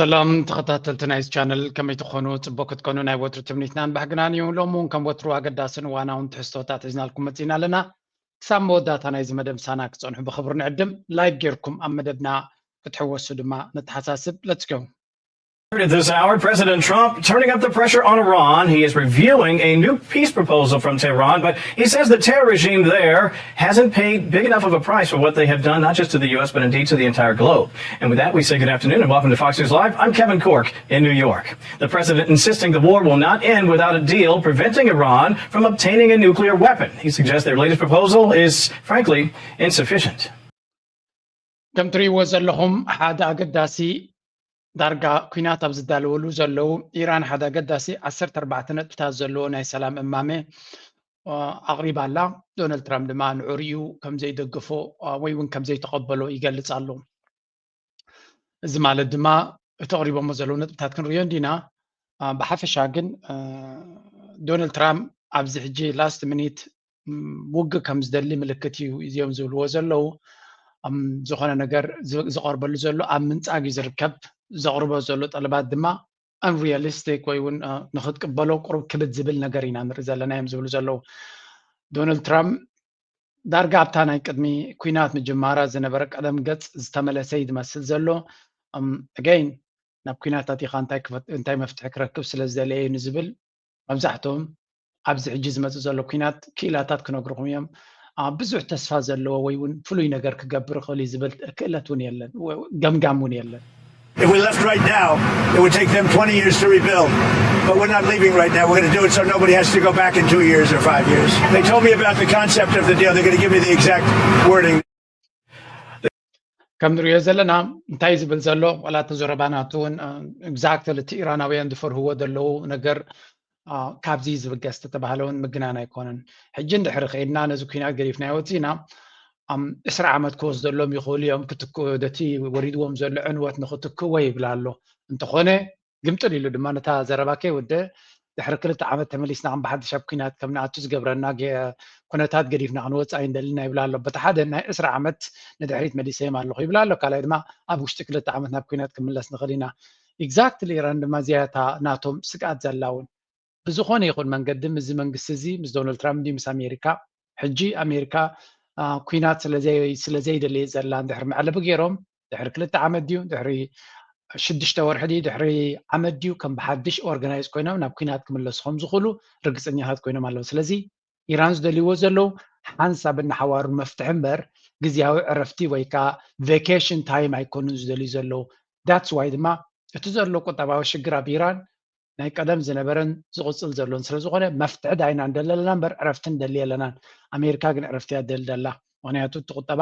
ሰላም ተኸታተልቲ ናይዚ ቻነል፣ ከመይ ትኾኑ? ጽቡቅ ክትኮኑ ናይ ወትሩ ትምኒትናን ባህግናን እዩ። ሎሚ እውን ከም ወትሩ ኣገዳስን እዋናውን ትሕዝቶታት ሒዝናልኩም መጺና ኣለና። ክሳብ መወዳእታ ናይዚ መደብ ምሳና ክትጸንሑ ብኽብሪ ንዕድም። ላይክ ጌርኩም ኣብ መደብና ክትሕወሱ ድማ ነተሓሳስብ። Let's go. This hour, President Trump turning up the pressure on Iran. He is reviewing a new peace proposal from Tehran, but he says the terror regime there hasn't paid big enough of a price for what they have done, not just to the U S, but indeed to the entire globe. And with that, we say good afternoon and welcome to Fox News Live. I'm Kevin Corke in New York. The president insisting the war will not end without a deal preventing Iran from obtaining a nuclear weapon. He suggests their latest proposal is, frankly, insufficient. ከም ትርእይዎ ዘለኹም ሓደ ኣገዳሲ ዳርጋ ኲናት ኣብ ዝዳለወሉ ዘለዉ ኢራን ሓደ ኣገዳሲ ዓሰርተ ኣርባዕተ ነጥብታት ዘለዎ ናይ ሰላም እማመ ኣቕሪባ ኣላ። ዶናልድ ትራምፕ ድማ ንዑ ሪኡ ከም ዘይደግፎ ወይ እውን ከም ዘይተቐበሎ ይገልጽ ኣሎ። እዚ ማለት ድማ እቲ ኣቕሪቦሞ ዘለዉ ነጥብታት ክንርእዮ እንዲና። ብሓፈሻ ግን ዶናልድ ትራምፕ ኣብዚ ሕጂ ላስት ሚኒት ውግእ ከም ዝደሊ ምልክት እዩ እዚኦም ዝብልዎ ዘለዉ። ዝኾነ ነገር ዝቐርበሉ ዘሎ ኣብ ምንጻግ እዩ ዝርከብ። ዘቕርቦ ዘሎ ጠለባት ድማ unrealistic ወይ እውን ንክትቅበሎ ቁሩብ ክብድ ዝብል ነገር ኢና ንርኢ ዘለና እዮም ዝብሉ ዘለዉ። ዶናልድ ትራምፕ ዳርጋ ኣብታ ናይ ቅድሚ ኲናት ምጅማራ ዝነበረ ቀደም ገጽ ዝተመለሰ እዩ ዝመስል ዘሎ። ኣገይን ናብ ኲናት ኣቲኻ እንታይ መፍትሒ ክረክብ ስለ ዝደለየ እዩ ንዝብል መብዛሕትኦም ኣብዚ ሕጂ ዝመጽእ ዘሎ ኲናት ክኢላታት ክነግርኹም እዮም። ብዙሕ ተስፋ ዘለዎ ወይ እውን ፍሉይ ነገር ክገብር ይኽእል እዩ ዝብል ክእለት እውን የለን፣ ገምጋም እውን የለን። If we left right now, it would take them twenty years to rebuild. But we're not leaving right now. We're going to do it so nobody has to go back in two years or five years. They told me about the concept of the deal. They're going to give me the exact wording. ከም ንሪኦ ዘለና እንታይ ዝብል ዘሎ ዋላ እቲ ዘረባ ናቱ እውን exactly እቲ ኢራናውያን ዝፈርህዎ ዘለዉ ነገር ካብዚ ዝብገስ ዝተባህለ እውን ምግናን ኣይኮነን። ሕጂ እንድሕሪ ከይድና ነዚ ኲናት ገዲፍና ወፂና ዕስራ ዓመት ክወስደሎም ይኽእሉ እዮም ክትክኡ፣ ደቲ ወሪድዎም ዘሎ ዕንወት ንኽትክእዎ ይብል ኣሎ። እንተኾነ ግምጥል ኢሉ ድማ ነታ ዘረባ ከይወደ ድሕሪ ክልተ ዓመት ተመሊስና ከም ብሓድሽ ኣብ ኲናት ከም ንኣቱ ዝገብረና ኩነታት ገዲፍና ክንወፅእ ኣይንደልን ኢና ይብል ኣሎ። በቲ ሓደ ናይ ዕስራ ዓመት ንድሕሪት መሊሰዮም ኣለኹ ይብል ኣሎ። ካልኣይ ድማ ኣብ ውሽጢ ክልተ ዓመት ናብ ኲናት ክንምለስ ንኽእል ኢና። exactly ኢራን ድማ እዚኣ እታ ናቶም ስግኣት ዘላ እውን ብዝኾነ ይኹን መንገዲ ምስዚ መንግስቲ እዚ ምስ ዶናልድ ትራምፕ እንዲ ምስ ኣሜሪካ ሕጂ ኣሜሪካ ኲናት ስለዘይደለየ ዘላ እንድሕር መዕለቢ ገይሮም ድሕሪ ክልተ ዓመት ድዩ ድሕሪ ሽዱሽተ ወርሒ ድዩ ድሕሪ ዓመት ድዩ ከም ብሓድሽ ኦርጋናይዝ ኮይኖም ናብ ኲናት ክምለሱ ከም ዝኽእሉ ርግፀኛታት ኮይኖም ኣለዉ። ስለዚ ኢራን ዝደልይዎ ዘለዉ ሓንሳብ እናሓዋሩ መፍትሒ እምበር ግዝያዊ ዕረፍቲ ወይ ከዓ ቬኬሽን ታይም ኣይኮኑን ዝደልዩ ዘለዉ። that's why ድማ እቲ ዘሎ ቁጠባዊ ሽግር ኣብ ኢራን ናይ ቀደም ዝነበረን ዝቕፅል ዘሎን ስለ ዝኾነ መፍትሒ ዳይና ንደሊ ኣለና እምበር ዕረፍቲ ንደሊ ኣለናን። ኣሜሪካ ግን ዕረፍቲ እያ ትደሊ ደላ። ምክንያቱ እቲ ቁጠባ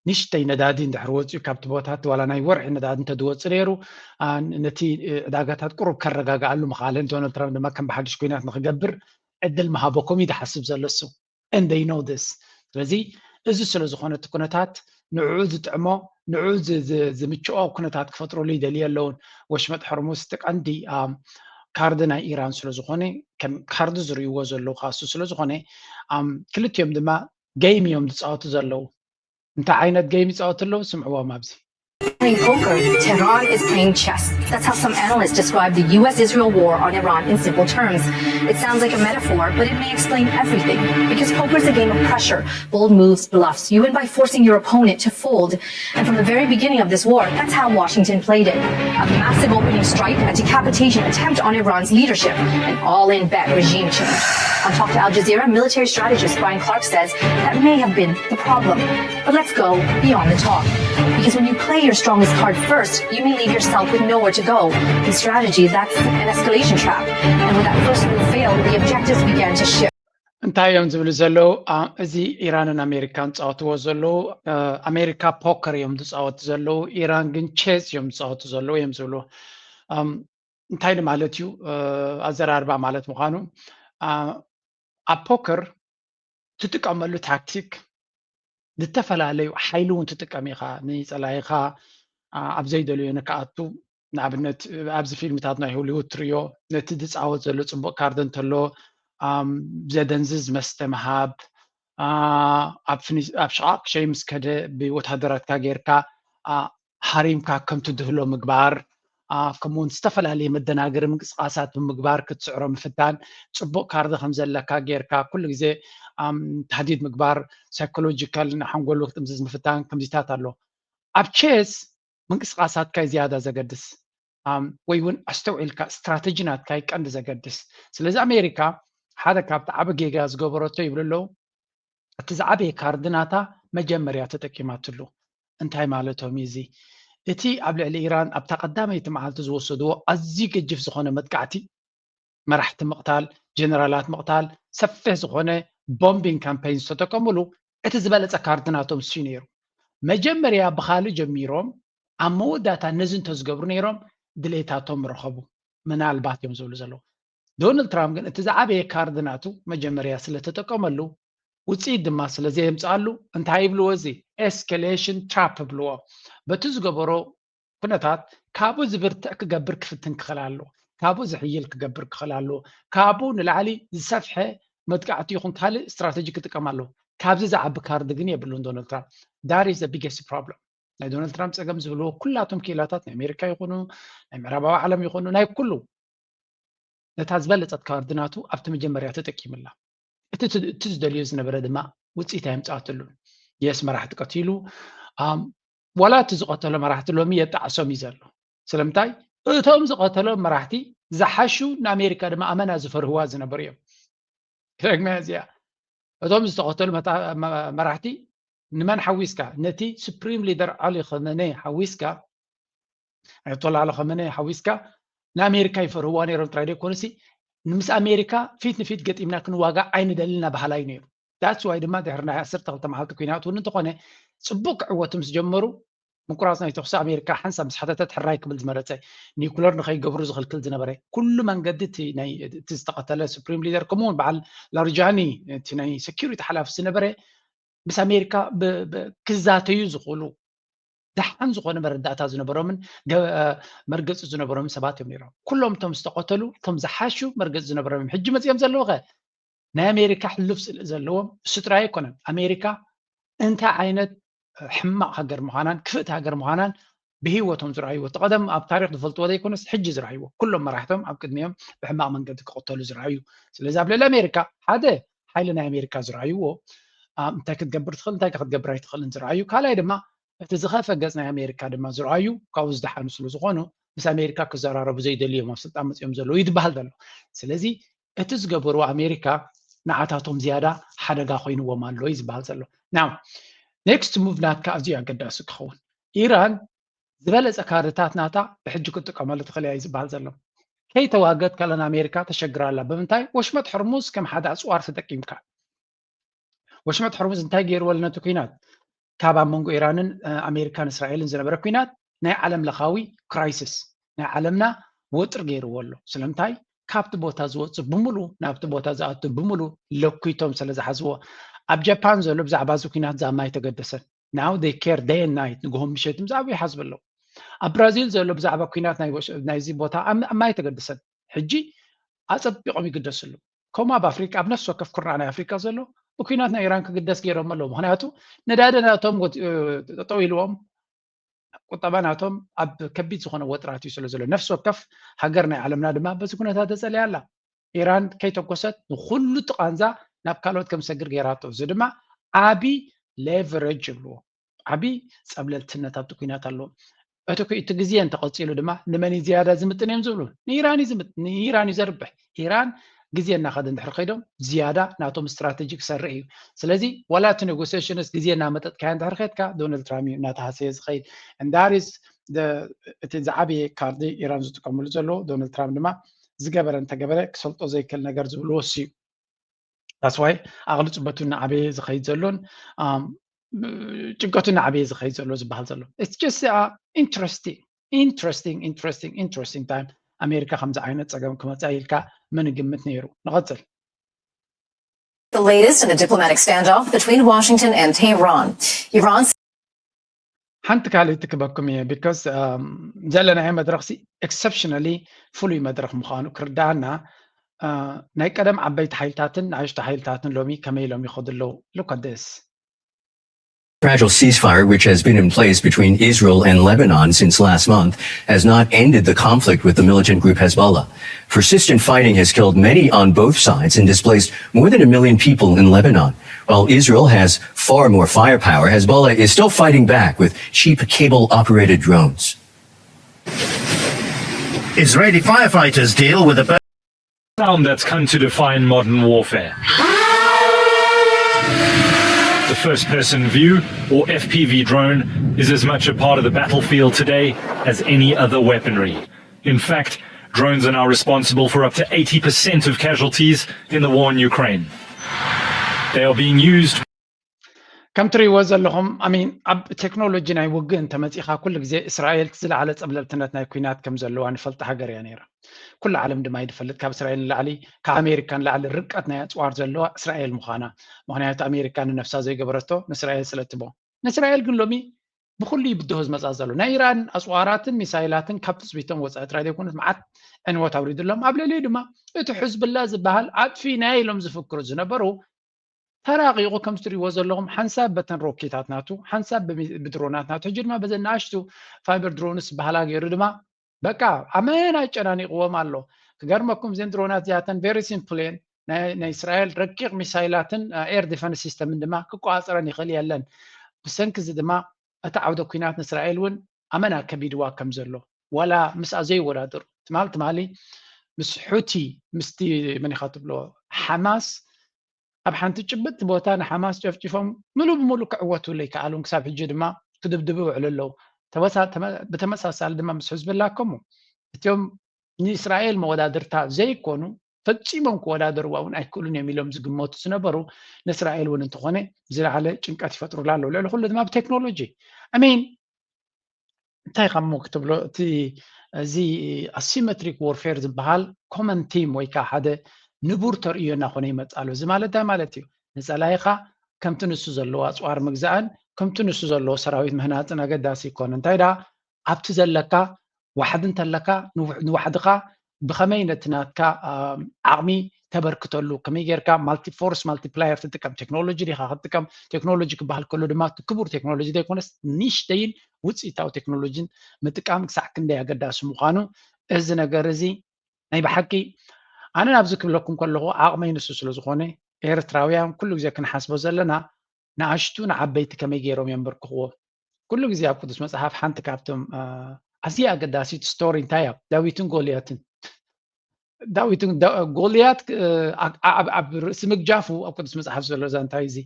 ንሽተይ ነዳዲ እንድሕር ወፂኡ ካብቲ ቦታት ዋላ ናይ ወርሒ ነዳዲ እንተዝወፅእ ነይሩ ነቲ ዕዳጋታት ቁሩብ ከረጋግኣሉ ምኽኣለ። ዶናልድ ትራምፕ ድማ ከም ብሓድሽ ኩናት ንክገብር ዕድል ምሃበኩም እዩ ዝሓስብ ዘሎ እሱ። And they know this። ስለዚ እዚ ስለ ዝኾነ እቲ ኩነታት ንዕኡ ዝጥዕሞ ንዕኡ ዝምችኦ ኩነታት ክፈጥሩሉ ይደልዩ ኣለውን። ወሽመጥ ሕርሙስ እቲ ቀንዲ ካርድ ናይ ኢራን ስለ ዝኾነ ከም ካርድ ዝርእይዎ ዘለዉ ካሱ ስለ ዝኾነ ክልቲኦም ድማ ገይም እዮም ዝፃወቱ ዘለዉ። እንታይ ዓይነት ገይም ይፃወቱ ኣለዉ? ስምዕዎም ኣብዚ። Playing poker, Tehran is playing chess. That's how some analysts describe the U S Israel war on Iran in simple terms. It sounds like a metaphor, but it may explain everything. Because poker is a game of pressure, bold moves, bluffs. You win by forcing your opponent to fold. And from the very beginning of this war, that's how Washington played it. A massive opening strike, a decapitation attempt on Iran's leadership, an all in bet regime change. On Talk to Al Jazeera, military strategist Brian Clark says that may have been the problem. But let's go beyond the talk. Because when you play your strongest card first, you may leave yourself with nowhere to go. In strategy, that's an escalation trap. And when that first move failed, the objectives began to shift. እንታይ እዮም ዝብሉ ዘለዉ? እዚ ኢራንን ኣሜሪካን ዝፃወትዎ ዘለዉ፣ ኣሜሪካ ፖከር እዮም ዝፃወቱ ዘለዉ፣ ኢራን ግን ቼዝ እዮም ዝፃወቱ ዘለዉ እዮም ዝብሉ። እንታይ ማለት እዩ ኣዘራርባ ማለት ምዃኑ? ኣብ ፖከር ትጥቀመሉ ታክቲክ ዝተፈላለዩ ሓይሊ እውን ትጥቀም ኢኻ። ንፀላኢኻ ኣብ ዘይደልዮ ንክኣቱ ንኣብነት ኣብዚ ፊልምታት ናይ ሆሊውድ ትርእዮ ነቲ ዝፃወት ዘሎ ፅቡቅ ካርድ እንተሎ ዘደንዝዝ መስተ ምሃብ፣ ኣብ ሽቓቕ ሸይ ምስ ከደ ብወታደራትካ ጌርካ ሃሪምካ ከም ትድህሎ ምግባር፣ ከምኡውን ዝተፈላለየ መደናገሪ ምንቅስቃሳት ብምግባር ክትስዕሮ ምፍታን። ፅቡቅ ካርድ ከም ዘለካ ጌርካ ኩሉ ግዜ ታህዲድ ምግባር፣ ሳይኮሎጂካል ንሓንጎሉ ክትምዝዝ ምፍታን ከምዚታት ኣሎ። ኣብ ቼስ ምንቅስቃሳትካ እዩ ዝያዳ ዘገድስ፣ ወይ እውን ኣስተውዒልካ ስትራተጂ ናትካ እዩ ቀንዲ ዘገድስ። ስለዚ ኣሜሪካ ሓደ ካብቲ ዓቢ ጌጋ ዝገበረቶ ይብሉ ኣለዉ፣ እቲ ዝዓበየ ካርድ ናታ መጀመርያ ተጠቂማትሉ። እንታይ ማለቶም እዩ እዚ? እቲ ኣብ ልዕሊ ኢራን ኣብታ ቀዳመይቲ መዓልቲ ዝወሰድዎ ኣዝዩ ገጅፍ ዝኾነ መጥቃዕቲ፣ መራሕቲ ምቕታል፣ ጀነራላት ምቕታል፣ ሰፊሕ ዝኾነ ቦምቢንግ ካምፔይን ዝተጠቀምሉ፣ እቲ ዝበለፀ ካርድ ናቶም እሱ ነይሩ። መጀመርያ ብኻልእ ጀሚሮም ኣብ መወዳእታ ነዚ እንተዝገብሩ ነይሮም ድሌታቶም ረኸቡ ምናልባት እዮም ዝብሉ ዘለዉ። ዶናልድ ትራምፕ ግን እቲ ዝዓበየ ካርድ ናቱ መጀመርያ ስለተጠቀመሉ ውፅኢት ድማ ስለዘየምፅኣሉ እንታይ ይብልዎ? እዚ ኤስካሌሽን ትራፕ ይብልዎ። በቲ ዝገበሮ ኩነታት ካብኡ ዝብርትዕ ክገብር ክፍትን ክኽእል ኣለዎ። ካብኡ ዝሕይል ክገብር ክኽእል ኣለዎ። ካብኡ ንላዕሊ ዝሰፍሐ መጥቃዕቲ ይኹን ካልእ ስትራተጂ ክጥቀም ኣለዎ። ካብዚ ዝዓቢ ካርድ ግን የብሉን ዶናልድ ትራምፕ። That is the biggest problem። ናይ ዶናልድ ትራምፕ ፀገም ዝብልዎ ኩላቶም ክኢላታት ናይ ኣሜሪካ ይኹኑ ናይ ምዕራባዊ ዓለም ይኹኑ ናይ ኩሉ ነታ ዝበለፀት ካርድ ናቱ ኣብቲ መጀመርያ ተጠቂምላ። እቲ ዝደልዮ ዝነበረ ድማ ውፅኢት ኣየምፃኣትሉን። የስ መራሕቲ ቀቲሉ፣ ዋላ እቲ ዝቐተሎ መራሕቲ ሎሚ የጣዕሶም እዩ ዘሎ። ስለምንታይ? እቶም ዝቐተሎም መራሕቲ ዝሓሹ ንኣሜሪካ ድማ ኣመና ዝፈርህዋ ዝነበሩ እዮም። ክደግመያ እዚኣ፣ እቶም ዝተቐተሉ መራሕቲ ንመን ሓዊስካ? ነቲ ሱፕሪም ሊደር ዓሊ ኸመነ ሓዊስካ፣ ኣያቶላ ዓሊ ኸመነ ሓዊስካ ንኣሜሪካ ይፈርህዋ ነይሮም ጥራይ ደይኮኑሲ፣ ምስ ኣሜሪካ ፊት ንፊት ገጢምና ክንዋጋእ ኣይንደልን ኢና በሃላይ ነይሩ። That's why ድማ ድሕሪ ናይ ዓሰርተ ክልተ መዓልቲ ኩናት እውን እንተኾነ ፅቡቅ ክዕወቱ ምስ ጀመሩ ምቁራፅ ናይ ተኩሲ ኣሜሪካ ሓንሳብ ምስ ሓተተት ሕራይ ክብል ዝመረፀ፣ ኒኩለር ንኸይገብሩ ዝኽልክል ዝነበረ ኩሉ መንገዲ እቲ ዝተቐተለ ሱፕሪም ሊደር ከምኡውን በዓል ላርጃኒ እቲ ናይ ሴኪሪቲ ሓላፊ ዝነበረ ምስ ኣሜሪካ ክዛተዩ ዝኽእሉ ደሓን ዝኾነ መረዳእታ ዝነበሮምን መርገፂ ዝነበሮምን ሰባት እዮም ነይሮም። ኩሎም እቶም ዝተቐተሉ እቶም ዝሓሹ መርገፂ ዝነበሮም እዮም። ሕጂ መፂኦም ዘለዉ ኸ ናይ ኣሜሪካ ሕሉፍ ስእሊ ዘለዎም እሱ ጥራይ ኣይኮነን። ኣሜሪካ እንታይ ዓይነት ሕማቕ ሃገር ምዃናን ክፍእቲ ሃገር ምዃናን ብህይወቶም ዝረኣይዎ፣ እቲ ቀደም ኣብ ታሪክ ዝፈልጥዎ ዘይኮነስ ሕጂ ዝረኣይዎ፣ ኩሎም መራሕቶም ኣብ ቅድሚኦም ብሕማቕ መንገዲ ክቕተሉ ዝረኣዩ። ስለዚ ኣብ ልዕሊ ኣሜሪካ ሓደ ሓይሊ ናይ ኣሜሪካ ዝረኣይዎ እንታይ ክትገብር ትኽእል እንታይ ክትገብር ኣይትኽእልን ዝረኣዩ፣ ካልኣይ ድማ እቲ ዝኸፈ ገፅ ናይ ኣሜሪካ ድማ ዝረኣዩ ካብኡ ዝደሓኑ ስለ ዝኾኑ ምስ ኣሜሪካ ክዘራረቡ ዘይደልዩ እዮም ኣብ ስልጣን መፅኦም ዘለዉ ይትበሃል ዘሎ። ስለዚ እቲ ዝገበርዎ ኣሜሪካ ንዓታቶም ዝያዳ ሓደጋ ኮይንዎም ኣሎ እዩ ዝበሃል ዘሎ። ናው ኔክስት ሙቭ ናትካ ኣዝዩ ኣገዳሲ ክኸውን። ኢራን ዝበለፀ ካርድታት ናታ ብሕጂ ክትጥቀመሉ ትኽእል እያ እዩ ዝበሃል ዘሎ። ከይተዋገት ከለን ኣሜሪካ ተሸግራ ኣላ። ብምንታይ? ወሽመጥ ሕርሙዝ ከም ሓደ ኣፅዋር ተጠቂምካ። ወሽመጥ ሕርሙዝ እንታይ ገይርዎ ኣሎ ነቲ ኩናት? ካብ ኣብ መንጎ ኢራንን ኣሜሪካን እስራኤልን ዝነበረ ኩናት ናይ ዓለም ለኻዊ ክራይሲስ ናይ ዓለምና ወጥሪ ገይርዎ ኣሎ። ስለምንታይ? ካብቲ ቦታ ዝወፅእ ብምሉ ናብቲ ቦታ ዝኣቱ ብምሉ ለኩይቶም ስለ ዝሓዝዎ። ኣብ ጃፓን ዘሎ ብዛዕባ እዚ ኩናት ዛማ ኣይተገደሰን። Now they care day and night ንግሆን ምሸትን ብዛዕባ ይሓስቡ ኣለዉ። ኣብ ብራዚል ዘሎ ብዛዕባ ኩናት ናይዚ ቦታ ኣማ ኣይተገደሰን። ሕጂ ኣፀቢቆም ይግደስሉ። ከምኡ ኣብ ኣፍሪቃ ኣብ ነፍሲ ወከፍ ኩርናዕ ናይ ኣፍሪቃ ዘሎ ብኩናት ናይ ኢራን ክግደስ ገይሮም ኣለዉ። ምክንያቱ ነዳዲ ናቶም ጠጠው ኢልዎም ቁጠባ ናቶም ኣብ ከቢድ ዝኾነ ወጥራት እዩ ስለ ዘሎ ነፍሲ ወከፍ ሃገር ናይ ዓለምና ድማ በዚ ኩነታት ተፀልያ ኣላ። ኢራን ከይተኮሰት ንኩሉ ጥቓንዛ ናብ ካልኦት ከም ሰግር ገይራቶ። እዚ ድማ ዓቢ ሌቨሬጅ ይብልዎ። ዓቢ ጸብለልትነት ኣብቲ ኩናት ኣለዎም። እቲ እቲ ግዜ እንተቐጺሉ ድማ ንመን እዩ ዝያዳ ዝምጥን እዮም ዝብሉ? ንኢራን እዩ ዝምጥን፣ ንኢራን እዩ ዘርብሕ። ኢራን ግዜ እናኸደ እንድሕር ከይዶም ዝያዳ ናቶም ስትራተጂ ክሰርሕ እዩ። ስለዚ ዋላ እቲ ኔጎሲሽንስ ግዜ እናመጠጥካዮ እንድሕር ከድካ ዶናልድ ትራምፕ እዩ እናተሃሰየ ዝኸይድ። And that is እቲ ዝዓበየ ካርዲ ኢራን ዝጥቀምሉ ዘለዉ። ዶናልድ ትራምፕ ድማ ዝገበረ እንተገበረ ክሰልጦ ዘይክእል ነገር ዝብልዎ እሱ እዩ። That's why ኣቕሊ ፅበቱ እናዓበየ ዝኸይድ ዘሎን ጭንቀቱ እናዓበየ ዝኸይድ ዘሎ ዝበሃል ዘሎ። It's just interesting interesting interesting interesting time ኣሜሪካ ከምዚ ዓይነት ፀገም ክመፃ ኢልካ መን ግምት ነይሩ? ንቐፅል። The latest in a diplomatic standoff between Washington and Tehran. Iran ሓንቲ ካልእ ትክበኩም እየ because ዘለናዮ መድረኽ ሲ exceptionally ፍሉይ መድረኽ ምዃኑ ክርዳኣና። ናይ ቀደም ዓበይቲ ሓይልታትን ንኣሽቱ ሓይልታትን ሎሚ ከመይ ኢሎም ይኸዱ ኣለዉ? Look at this. fragile ceasefire, which has been in place between Israel and Lebanon since last month, has not ended the conflict with the militant group Hezbollah. Persistent fighting has killed many on both sides and displaced more than a million people in Lebanon. While Israel has far more firepower, Hezbollah is still fighting back with cheap cable operated drones. Israeli firefighters deal with a sound that's come to define modern warfare. The first person view, or F P V drone, is as much a part of the battlefield today as any other weaponry. In fact, drones are now responsible for up to eighty percent of casualties in the war in Ukraine. They are being used ከም ትሪእዎ ዘለኹም ኣሚን ኣብ ቴክኖሎጂ ናይ ውግእ እንተመፂኻ ኩሉ ግዜ እስራኤል ዝለዓለ ፀብለልትነት ናይ ኩናት ከም ዘለዋ ንፈልጥ ሃገር እያ ነይራ። ኩሉ ዓለም ድማ ይድፈልጥ ካብ እስራኤል ንላዕሊ ካብ ኣሜሪካ ንላዕሊ ርቀት ናይ ኣፅዋር ዘለዋ እስራኤል ምዃና። ምክንያቱ ኣሜሪካ ንነፍሳ ዘይገበረቶ ንእስራኤል ስለትቦ። ንእስራኤል ግን ሎሚ ብኩሉ ይብድሆ ዝመፃ ዘሎ ናይ ኢራን ኣፅዋራትን ሚሳይላትን ካብ ትፅቢቶም ወፃኢ ጥራይ ዘይኮነት መዓት ዕንወት ኣውሪድሎም ኣብ ልዕሊኡ ድማ እቲ ሕዝብላ ዝበሃል ኣጥፊናዮ ኢሎም ዝፍክሩ ዝነበሩ ተራቂቑ ከም ትሪእዎ ዘለኹም ሓንሳብ በተን ሮኬታት ናቱ ሓንሳብ ብድሮናት ናቱ ሕጂ ድማ በዘን ንኣሽቱ ፋይበር ድሮንስ ዝበሃላ ገይሩ ድማ በቃ ኣመን ኣጨናኒቕዎም ኣሎ። ክገርመኩም እዘን ድሮናት እዚኣተን very simple እየን። ናይ እስራኤል ረቂቕ ሚሳይላትን air defense system ን ድማ ክቆፃፀረን ይኽእል የለን። ብሰንኪ እዚ ድማ እቲ ዓውደ ኲናት ንእስራኤል እውን ኣመና ከቢድዋ ከም ዘሎ ዋላ ምስኣ ዘይወዳደሩ ትማል ትማሊ ምስ ሑቲ ምስቲ መን ኢኻ ትብሎ ሓማስ ኣብ ሓንቲ ጭብጥቲ ቦታ ንሓማስ ጨፍጭፎም ምሉ ብምሉ ክዕወቱ ዘይከኣሉን ክሳብ ሕጂ ድማ ክድብድቡ ይውዕሉ ኣለዉ። ብተመሳሳሊ ድማ ምስ ሕዝብላ ከምኡ እቲኦም ንእስራኤል መወዳድርታ ዘይኮኑ ፈጺሞም ክወዳደርዋ እውን ኣይክእሉን እዮም ኢሎም ዝግመቱ ዝነበሩ ንእስራኤል እውን እንተኾነ ዝለዓለ ጭንቀት ይፈጥሩላ ኣለዉ። ልዕሊ ኩሉ ድማ ብቴክኖሎጂ ኣሜን እንታይ ካብ ሞ ክትብሎ እቲ እዚ asymmetric warfare ዝበሃል common theme ወይ ከዓ ሓደ ንቡር ተርእዮ እናኾነ ይመፅእ ኣሎ። እዚ ማለት እንታይ ማለት እዩ? ንፀላኢኻ ከምቲ ንሱ ዘለዎ ኣፅዋር ምግዛእን ከምቲ ንሱ ዘለዎ ሰራዊት ምህናፅን ኣገዳሲ ይኮነ። እንታይ ደኣ ኣብቲ ዘለካ ዋሕዲ እንተለካ ንዋሕድኻ ብኸመይ ነቲ ናትካ ዓቕሚ ተበርክተሉ ከመይ ጌርካ ማልቲ ፎርስ ማልቲፕላየር ትጥቀም ቴክኖሎጂ ዲኻ ክትጥቀም ቴክኖሎጂ ክበሃል ከሎ ድማ እቲ ክቡር ቴክኖሎጂ ዘይኮነስ ንሽተይን ውፅኢታዊ ቴክኖሎጂን ምጥቃም ክሳዕ ክንደይ ኣገዳሲ ምዃኑ እዚ ነገር እዚ ናይ ብሓቂ ኣነ ናብዚ ክብለኩም ከለኹ ዓቕመይ ንሱ ስለ ዝኾነ ኤርትራውያን ኩሉ ግዜ ክንሓስቦ ዘለና ንኣሽቱ ንዓበይቲ ከመይ ገይሮም የንበርክኽዎ ኩሉ ግዜ ኣብ ቅዱስ መፅሓፍ ሓንቲ ካብቶም ኣዝያ ኣገዳሲት ስቶሪ እንታይ እያ ዳዊትን ጎልያትን ዳዊትን ጎልያት ኣብ ርእሲ ምግጃፉ ኣብ ቅዱስ መፅሓፍ ዘሎ እዛ እንታይ እዚ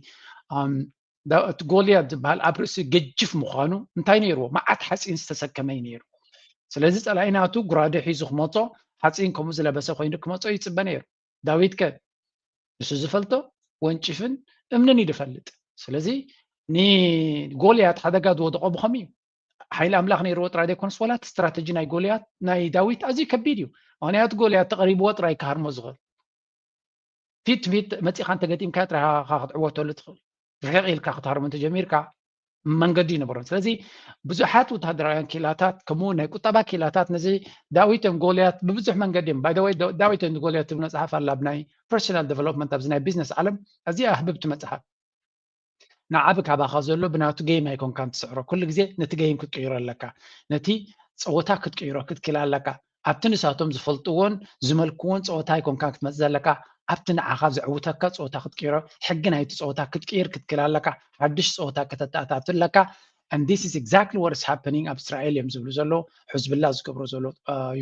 እቲ ጎልያት ዝበሃል ኣብ ርእሲ ገጅፍ ምዃኑ እንታይ ነይርዎ መዓት ሓፂን ዝተሰከመ እዩ ነይሩ ስለዚ ፀላኢ ናቱ ጉራደ ሒዙ ክመፆ ሓፂን ከምኡ ዝለበሰ ኮይኑ ክመፆ ይፅበ ነይሩ ዳዊት ከ ንሱ ዝፈልጦ ወንጭፍን እምንን እዩ ዝፈልጥ ስለዚ ንጎልያት ሓደጋ ዝወደቆ ብኸም እዩ ሓይሊ ኣምላኽ ነይርዎ ጥራይ ዘይኮነስ ዋላ እቲ ስትራተጂ ናይ ጎልያት ናይ ዳዊት ኣዝዩ ከቢድ እዩ ምክንያቱ ጎልያት ተቐሪብዎ ጥራይ ክሃርሞ ዝኽእል ፊት ፊት መፂኻ እንተገጢምካ ጥራይ ክትዕወተሉ ትኽእል ርሕቕ ኢልካ ክትሃርሞ እንተጀሚርካ መንገዲ ይነበሮም ስለዚ ብዙሓት ወታደራውያን ኪላታት ከምኡ ናይ ቁጠባ ኪላታት ነዚ ዳዊትን ጎልያት ብብዙሕ መንገዲ እዮም ባይደወይ ዳዊትን ጎልያት ትብል መፅሓፍ ኣላ ብናይ ፐርሶናል ዴቨሎፕመንት ኣብዚ ናይ ቢዝነስ ዓለም ኣዝያ ህብብቲ መፅሓፍ ንዓብ ካባኻ ዘሎ ብናቱ ገይም ኣይኮንካን ትስዕሮ ኩሉ ግዜ ነቲ ገይም ክትቅይሮ ኣለካ ነቲ ፀወታ ክትቅይሮ ክትክል ኣለካ ኣብቲ ንሳቶም ዝፈልጥዎን ዝመልክዎን ፀወታ ኣይኮንካን ክትመፅእ ዘለካ ኣብቲ ንዓኻ ዘዕውተካ ፀወታ ክትቅይሮ ሕጊ ናይቲ ፀወታ ክትቅይር ክትክል ኣለካ ሓድሽ ፀወታ ከተተኣታቱ ኣለካ and this is exactly what is happening ኣብ እስራኤል እዮም ዝብሉ ዘሎ ሕዝብላ ዝገብሮ ዘሎ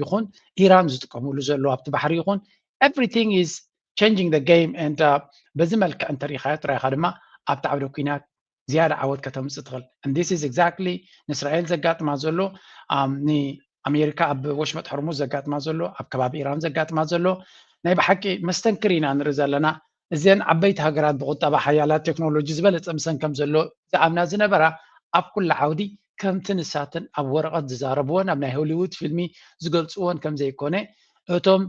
ይኹን ኢራን ዝጥቀምሉ ዘሎ ኣብቲ ባሕሪ ይኹን everything is changing the game and በዚ መልክዕ እንተሪኢኻዮ ጥራይኻ ድማ ኣብቲ ዓውደ ኩናት ዝያዳ ዓወት ከተምፅእ ትኽእል and this is exactly ንእስራኤል ዘጋጥማ ዘሎ ንኣሜሪካ ኣብ ወሽመጥ ሕርሙዝ ዘጋጥማ ዘሎ ኣብ ከባቢ ኢራን ዘጋጥማ ዘሎ ናይ ብሓቂ መስተንክር ኢና ንርኢ ዘለና እዘን ዓበይቲ ሃገራት ብቁጠባ ሓያላት ቴክኖሎጂ ዝበለፀ ምሰን ከም ዘሎ ዝኣምና ዝነበራ ኣብ ኩሉ ዓውዲ ከምቲ ንሳተን ኣብ ወረቐት ዝዛረብዎን ኣብ ናይ ሆሊውድ ፊልሚ ዝገልፅዎን ከም ዘይኮነ እቶም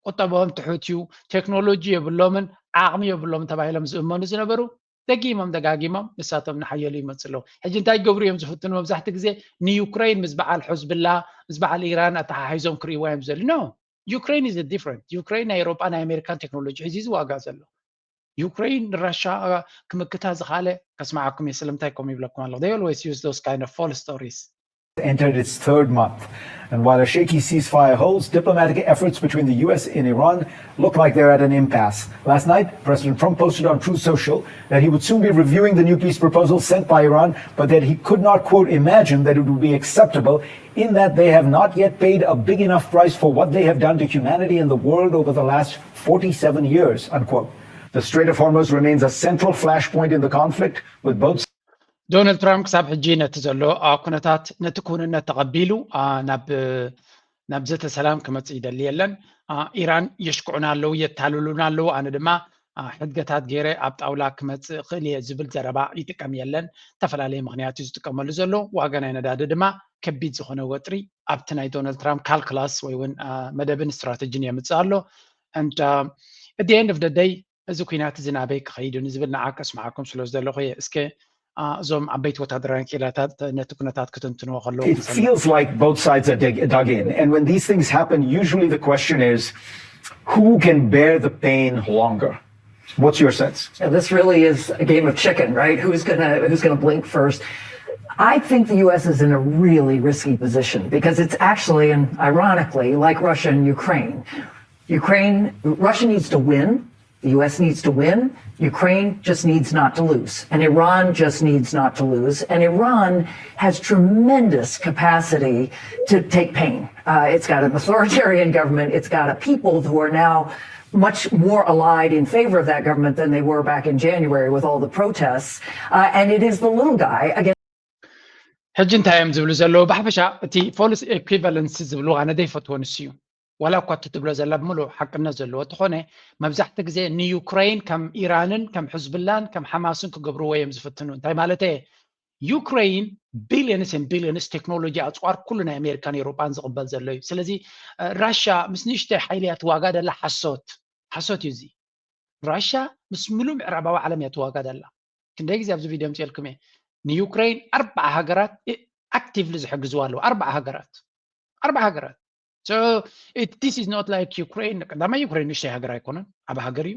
ቁጠባኦም ትሑት እዩ ቴክኖሎጂ የብሎምን ዓቕሚ የብሎምን ተባሂሎም ዝእመኑ ዝነበሩ ደጊሞም ደጋጊሞም ንሳቶም ንሓየሉ ይመፁ ኣለዉ ሕጂ እንታይ ገብሩ እዮም ዝፍትኑ መብዛሕቲ ግዜ ንዩክሬን ምስ በዓል ሕዝብላ ምስ በዓል ኢራን ኣተሓሒዞም ክርእይዋ እዮም ዝደሊ no Ukraine is different Ukraine ናይ ኤሮጳ ናይ ኣሜሪካን ቴክኖሎጂ ሕዚ ዝዋጋ ዘሎ ዩክሬን ንራሻ ክምክታ ዝኻለ ከስማዓኩም እየ። ስለምንታይ ከምኡ ይብለኩም ኣለኹ? They always use those kind of false stories. Entered its third month. And while a shaky ceasefire holds, diplomatic efforts between the U S and Iran look like they're at an impasse. Last night, President Trump posted on Truth Social that he would soon be reviewing the new peace proposal sent by Iran, but that he could not, quote, imagine that it would be acceptable in that they have not yet paid a big enough price for what they have done to humanity and the world over the last forty-seven years, unquote. The Strait of Hormuz remains a central flashpoint in the conflict, with both ዶናልድ ትራምፕ ክሳብ ሕጂ ነቲ ዘሎ ኩነታት ነቲ ክውንነት ተቐቢሉ ናብ ዘተ ሰላም ክመፅእ ይደሊ የለን። ኢራን የሽክዑና ኣለዉ፣ የታልሉና ኣለዉ፣ ኣነ ድማ ሕድገታት ገይረ ኣብ ጣውላ ክመፅእ ክእል እየ ዝብል ዘረባ ይጥቀም የለን። ዝተፈላለየ ምክንያት እዩ ዝጥቀመሉ ዘሎ። ዋጋ ናይ ነዳዲ ድማ ከቢድ ዝኾነ ወጥሪ ኣብቲ ናይ ዶናልድ ትራምፕ ካልኩላስ ወይ እውን መደብን ስትራተጂን የምፅእ ኣሎ። And at the end of the day እዚ ኩናት እዚ ናበይ ክኸይድ እዩ ንዝብል ንዓ ከስምዓኩም ስለ ዝደለኹ እየ። እስከ እዞም ዓበይቲ ወታደራዊ ክኢላታት ነቲ ኩነታት ክትንትንዎ ከለዉ It feels like both sides are dug in. And when these things happen, usually the question is, who can bear the pain longer? What's your sense? Yeah, this really is a game of chicken, right? Who's gonna who's gonna blink first? I think the U S is in a really risky position because it's actually, and ironically, like Russia and Ukraine. Ukraine, Russia needs to win. The U S needs to win. Ukraine just needs not to lose. And Iran just needs not to lose. And Iran has tremendous capacity to take pain. Uh, it's got an authoritarian government. It's got a people who are now much more allied in favor of that government than they were back in January with all the protests. Uh, and it is the little guy against ሕጂ እንታይ እዮም ዝብሉ ዘለዉ? ብሓፈሻ እቲ false equivalency ዝብሉ ኣነ ዘይፈትዎ ንሱ እዩ። ዋላ እኳ እቲ ትብሎ ዘላ ብምሉእ ሓቅነት ዘለዎ እንተኾነ፣ መብዛሕትኡ ግዜ ንዩክረይን ከም ኢራንን ከም ሕዝብላን ከም ሓማስን ክገብርዎ እዮም ዝፍትኑ። እንታይ ማለት እየ? ዩክረይን billions and billions ቴክኖሎጂ ኣፅዋር ኩሉ ናይ ኣሜሪካን ኤውሮጳን ዝቕበል ዘሎ እዩ። ስለዚ ራሻ ምስ ንእሽተይ ሓይሊ እያ ትዋጋ ደላ። ሓሶት ሓሶት እዩ እዚ። ራሻ ምስ ምሉእ ምዕራባዊ ዓለም እያ ትዋጋ ደላ። ክንደይ ግዜ ኣብዚ ቪድዮ ምፅኤልኩም እየ። ንዩክረይን ኣርባዓ ሃገራት actively ዝሕግዝዋ ኣለዉ። ኣርባዓ ሃገራት ኣርባዓ ሃገራት። So this is not like ዩክረይን። ቀዳማይ ዩክረይን ንእሽተይ ሃገር ኣይኮነን፣ ዓቢ ሃገር እዩ።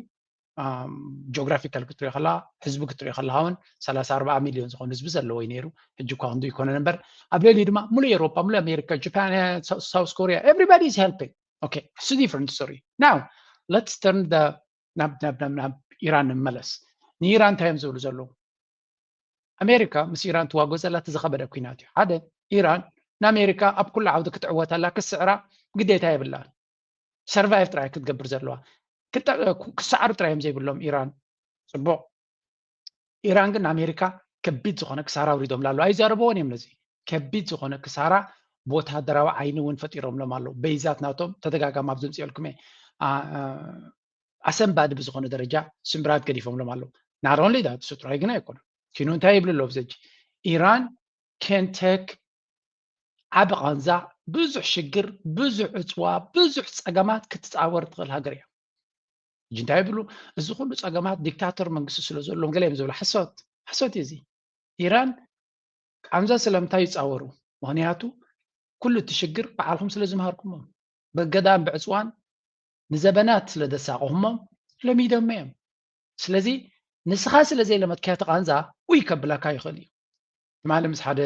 ጂኦግራፊካል ክትሪኦ ከለካ፣ ህዝቢ ክትሪኦ ከለካ እውን ሰላሳ ኣርባዓ ሚልዮን ዝኾን ህዝቢ ዘለዎ እዩ ነይሩ። ሕጂ እኳ ክንዱ ይኮነን እምበር ኣብ ልዕሊኡ ድማ ሙሉእ ኤውሮጳ፣ ሙሉእ ኣሜሪካ፣ ጃፓን፣ ሳውስ ኮሪያ፣ everybody is helping. Okay, it's a different story. Now let's turn the ናብ ናብ ናብ ናብ ኢራን ንመለስ። ንኢራን እንታይ እዮም ዝብሉ ዘለዉ? ኣሜሪካ ምስ ኢራን ትዋጎ ዘላ እቲ ዝኸበደ ኩናት እዩ። ሓደ፣ ኢራን ንኣሜሪካ ኣብ ኩሉ ዓውዲ ክትዕወተላ ክስዕራ ግዴታ የብላን። ሰርቫይቭ ጥራይ ክትገብር ዘለዋ። ክሰዓሩ ጥራይ እዮም ዘይብሎም ኢራን። ፅቡቕ። ኢራን ግን ንኣሜሪካ ከቢድ ዝኾነ ክሳራ ኣውሪዶምላ ኣለዉ። ኣይዛረብዎን እዮም ነዚ። ከቢድ ዝኾነ ክሳራ ብወታደራዊ ዓይኒ እውን ፈጢሮምሎም ኣለዉ። በይዛት ናቶም ተደጋጋሚ ኣብ ዘምፅኦልኩም እየ። ኣሰንባዲ ብዝኾነ ደረጃ ስምብራት ገዲፎምሎም ኣለዉ። Not only that፣ እሱ ጥራይ ግን ኣይኮነን። ኪኑ እንታይ ይብሉ ኣለዉ ኣብዚ ሕጂ? ኢራን can take ዓቢ ቃንዛ፣ ብዙሕ ሽግር፣ ብዙሕ ዕፅዋ፣ ብዙሕ ፀገማት ክትፃወር ትኽእል ሃገር እያ። ሕጂ እንታይ ይብሉ? እዚ ኩሉ ፀገማት ዲክታተር መንግስቲ ስለ ዘለዎም ገለ እዮም ዝብሉ። ሓሶት ሓሶት እዩ እዚ። ኢራን ቃንዛ ስለምንታይ ይፃወሩ? ምኽንያቱ ኩሉ እቲ ሽግር ባዕልኹም ስለ ዝምሃርኩሞም፣ በገዳን ብዕፅዋን ንዘበናት ስለ ዘሳቐኹሞም ለሚዶሞ እዮም። ስለዚ ንስኻ ስለ ዘይለመድካዮ እቲ ቃንዛ ኡይ ከብለካ ይኽእል እዩ። ትማሊ ምስ ሓደ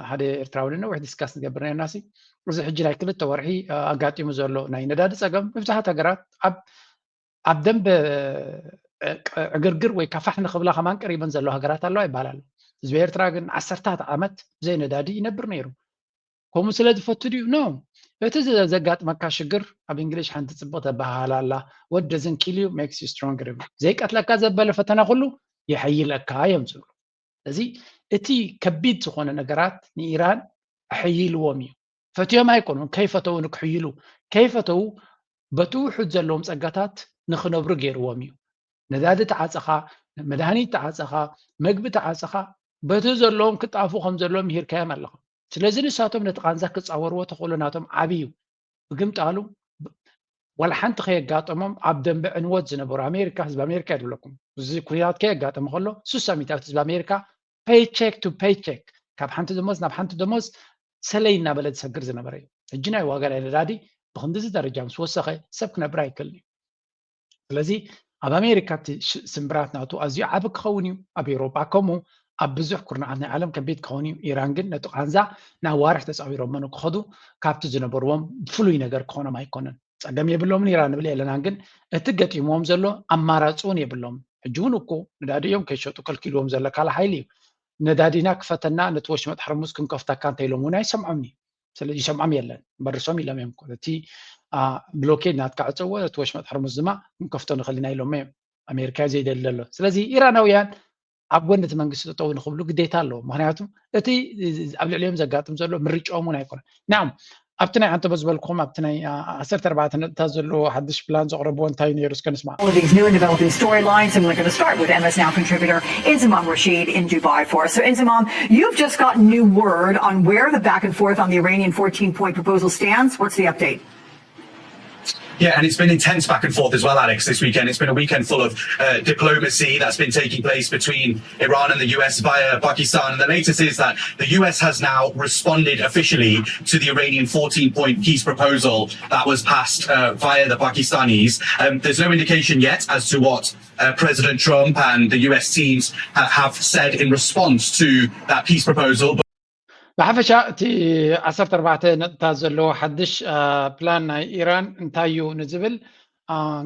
ሓደ ኤርትራዊ ንነዊሕ ዲስካስ ንገብር ነርና። እዚ ሕጂ ናይ ክልተ ወርሒ ኣጋጢሙ ዘሎ ናይ ነዳዲ ፀገም መብዛሕት ሃገራት ኣብ ኣብ ደንበ ዕግርግር ወይ ካፋሕ ንክብላ ከማን ቀሪበን ዘለዋ ሃገራት ኣለዋ ይበሃል ኣሎ። ህዝቢ ኤርትራ ግን ዓሰርታት ዓመት ብዘይ ነዳዲ ይነብር ነይሩ። ከምኡ ስለ ዝፈቱ ድዩ? ኖ። እቲ ዘጋጥመካ ሽግር ኣብ እንግሊሽ ሓንቲ ፅብቕቲ ኣበሃህላ ኣላ፣ what doesn't kill you makes you stronger ይብሉ። ዘይቀትለካ ዘበለ ፈተና ኩሉ የሐይለካ እዮም ዝብሉ። ስለዚ እቲ ከቢድ ዝኾነ ነገራት ንኢራን ኣሐይልዎም እዩ። ፈትዮም ኣይኮኑን፣ ከይፈተዉ ንክሕይሉ፣ ከይፈተዉ በቲ ውሑድ ዘለዎም ፀጋታት ንክነብሩ ገይርዎም እዩ። ነዳዲ ተዓፀኻ፣ መድሃኒት ተዓፀኻ፣ መግቢ ተዓፀኻ፣ በቲ ዘለዎም ክጣፉ ከም ዘለዎም ምሂርካዮም ኣለኻ። ስለዚ ንሳቶም ነቲ ቃንዛ ክፃወርዎ ተኽእሎ ናቶም ዓብዪ እዩ። ብግምጣሉ ዋላ ሓንቲ ከየጋጠሞም ኣብ ደንበ ዕንወት ዝነበሩ ኣሜሪካ፣ ህዝቢ ኣሜሪካ ይድብለኩም። እዚ ኩናት ከየጋጠመ ከሎ ስሳ ሚእታዊት ህዝቢ ኣሜሪካ paycheck to paycheck ካብ ሓንቲ ደሞዝ ናብ ሓንቲ ደሞዝ ሰለይ እናበለ ዝሰግር ዝነበረ እዩ። ሕጂ ናይ ዋጋ ናይ ነዳዲ ብክንድዚ ደረጃ ምስ ወሰኸ ሰብ ክነብር ኣይክእልን እዩ። ስለዚ ኣብ ኣሜሪካ እቲ ስምብራት ናቱ ኣዝዩ ዓቢ ክኸውን እዩ። ኣብ ኤውሮጳ ከምኡ ኣብ ብዙሕ ኩርናዓት ናይ ዓለም ከቢድ ክኸውን እዩ። ኢራን ግን ነቲ ቃንዛ ናብ ኣዋርሕ ተጻዊሮሞ ንክኸዱ ካብቲ ዝነበርዎም ፍሉይ ነገር ክኾኖም ኣይኮነን። ጸገም የብሎምን ኢራን ንብል የለናን፣ ግን እቲ ገጢምዎም ዘሎ ኣማራጺ እውን የብሎም። ሕጂ እውን እኮ ነዳዲ እዮም ከይሸጡ ከልኪልዎም ዘሎ ካልእ ሓይሊ እዩ። ነዳዲና ክፈተና፣ ነቲ ወሽመጥ ሕርሙዝ ክንከፍተካ እንተ ኢሎም እውን ኣይሰምዖምን እዩ። ስለዚ ይሰምዖም የለን፣ በርሶም ኢሎም እዮም እኮ። እቲ ብሎኬድ ናትካ ዕፀዎ፣ ነቲ ወሽመጥ ሕርሙዝ ድማ ክንከፍቶ ንኽእል ኢና ኢሎም እዮም። ኣሜሪካ እዩ ዘይደሊ ዘሎ። ስለዚ ኢራናውያን ኣብ ጎኒ እቲ መንግስቲ ጠጠው ንክብሉ ግዴታ ኣለዎ። ምክንያቱ እቲ ኣብ ልዕሊኦም ዘጋጥም ዘሎ ምርጫኦም እውን ኣይኮነን። ናም ኣብቲ ናይ ኣንተበ ዝበልኩም ኣብቲ ናይ ዓሰርተ ኣርባዕተ ነጥብታት ዘለዎ ሓድሽ ፕላን ዘቕረብዎ እንታይ ነይሩ እስከ ንስማዕ። All of these new and developing storylines, and we're going to start with M S Now contributor Inzamam Rashid in Dubai for us. So, Inzamam, you've just got new word on where the back and forth on the Iranian fourteen point proposal stands. What's the update? Yeah, and it's been intense back and forth as well, Alex, this weekend. It's been a weekend full of uh, diplomacy that's been taking place between Iran and the U S via Pakistan. And the latest is that the U S has now responded officially to the Iranian fourteen point peace proposal that was passed uh, via the Pakistanis. Um, there's no indication yet as to what uh, President Trump and the U S teams uh, have said in response to that peace proposal. But ብሓፈሻ እቲ ዓሰርተ ኣርባዕተ ነጥብታት ዘለዎ ሓድሽ ፕላን ናይ ኢራን እንታይ እዩ ንዝብል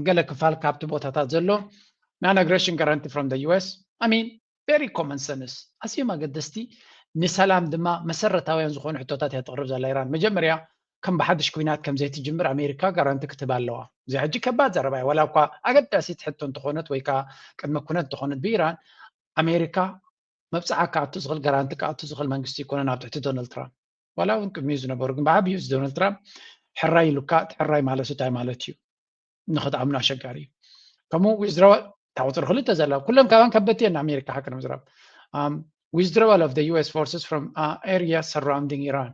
ገለ ክፋል ካብቲ ቦታታት ዘሎ non-aggression guarantee from the U S, I mean, very common sense፣ ኣዝዮም ኣገደስቲ ንሰላም ድማ መሰረታውያን ዝኾኑ ሕቶታት እያ ተቕርብ ዘላ ኢራን። መጀመርያ ከም ብሓድሽ ኩናት ከም ዘይትጅምር ኣሜሪካ ጋራንቲ ክትህብ ኣለዋ። እዚ ሕጂ ከባድ ዘረባ እዩ። ዋላ እኳ ኣገዳሲት ሕቶ እንተኾነት ወይ ከዓ ቅድመ ኩነት እንተኾነት ብኢራን ኣሜሪካ መብፅዓ ክኣቱ ዝኽእል ጋራንቲ ክኣቱ ዝኽእል መንግስቲ ይኮነን ኣብ ትሕቲ ዶናልድ ትራምፕ። ዋላ እውን ቅድሚኡ ዝነበሩ ግን ብዓብዩ እዚ ዶናልድ ትራምፕ ሕራይ ኢሉካ እቲ ሕራይ ማለት እንታይ ማለት እዩ ንክትኣምኑ ኣሸጋሪ እዩ። ከምኡ withdrawal እታ ቁፅሪ ክልተ ዘላ ኩሎም ካባን ከበድቲ እየን ንኣሜሪካ ሓቂ ንምዝራብ withdrawal of the U S forces from area surrounding Iran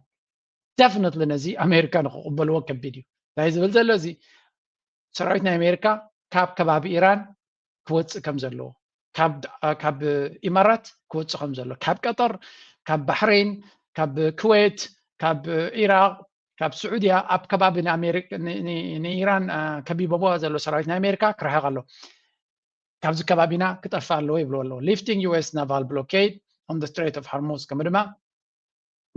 definitely ነዚ ኣሜሪካ ንክቕበልዎ ከቢድ እዩ። እንታይ ዝብል ዘሎ እዚ ሰራዊት ናይ ኣሜሪካ ካብ ከባቢ ኢራን ክወፅእ ከም ዘለዎ ካብ ኢማራት ክወፅእ ከም ዘሎ ካብ ቀጠር ካብ ባሕሬን ካብ ኩዌት ካብ ኢራቅ ካብ ስዑድያ ኣብ ከባቢ ንኢራን ከቢቦምዋ ዘሎ ሰራዊት ናይ ኣሜሪካ ክርሕቕ ኣሎ። ካብዚ ከባቢና ክጠፍእ ኣለዎ ይብልዎ ኣለዎ። Lifting U S naval blockade on the Strait of Hormuz ከምኡ ድማ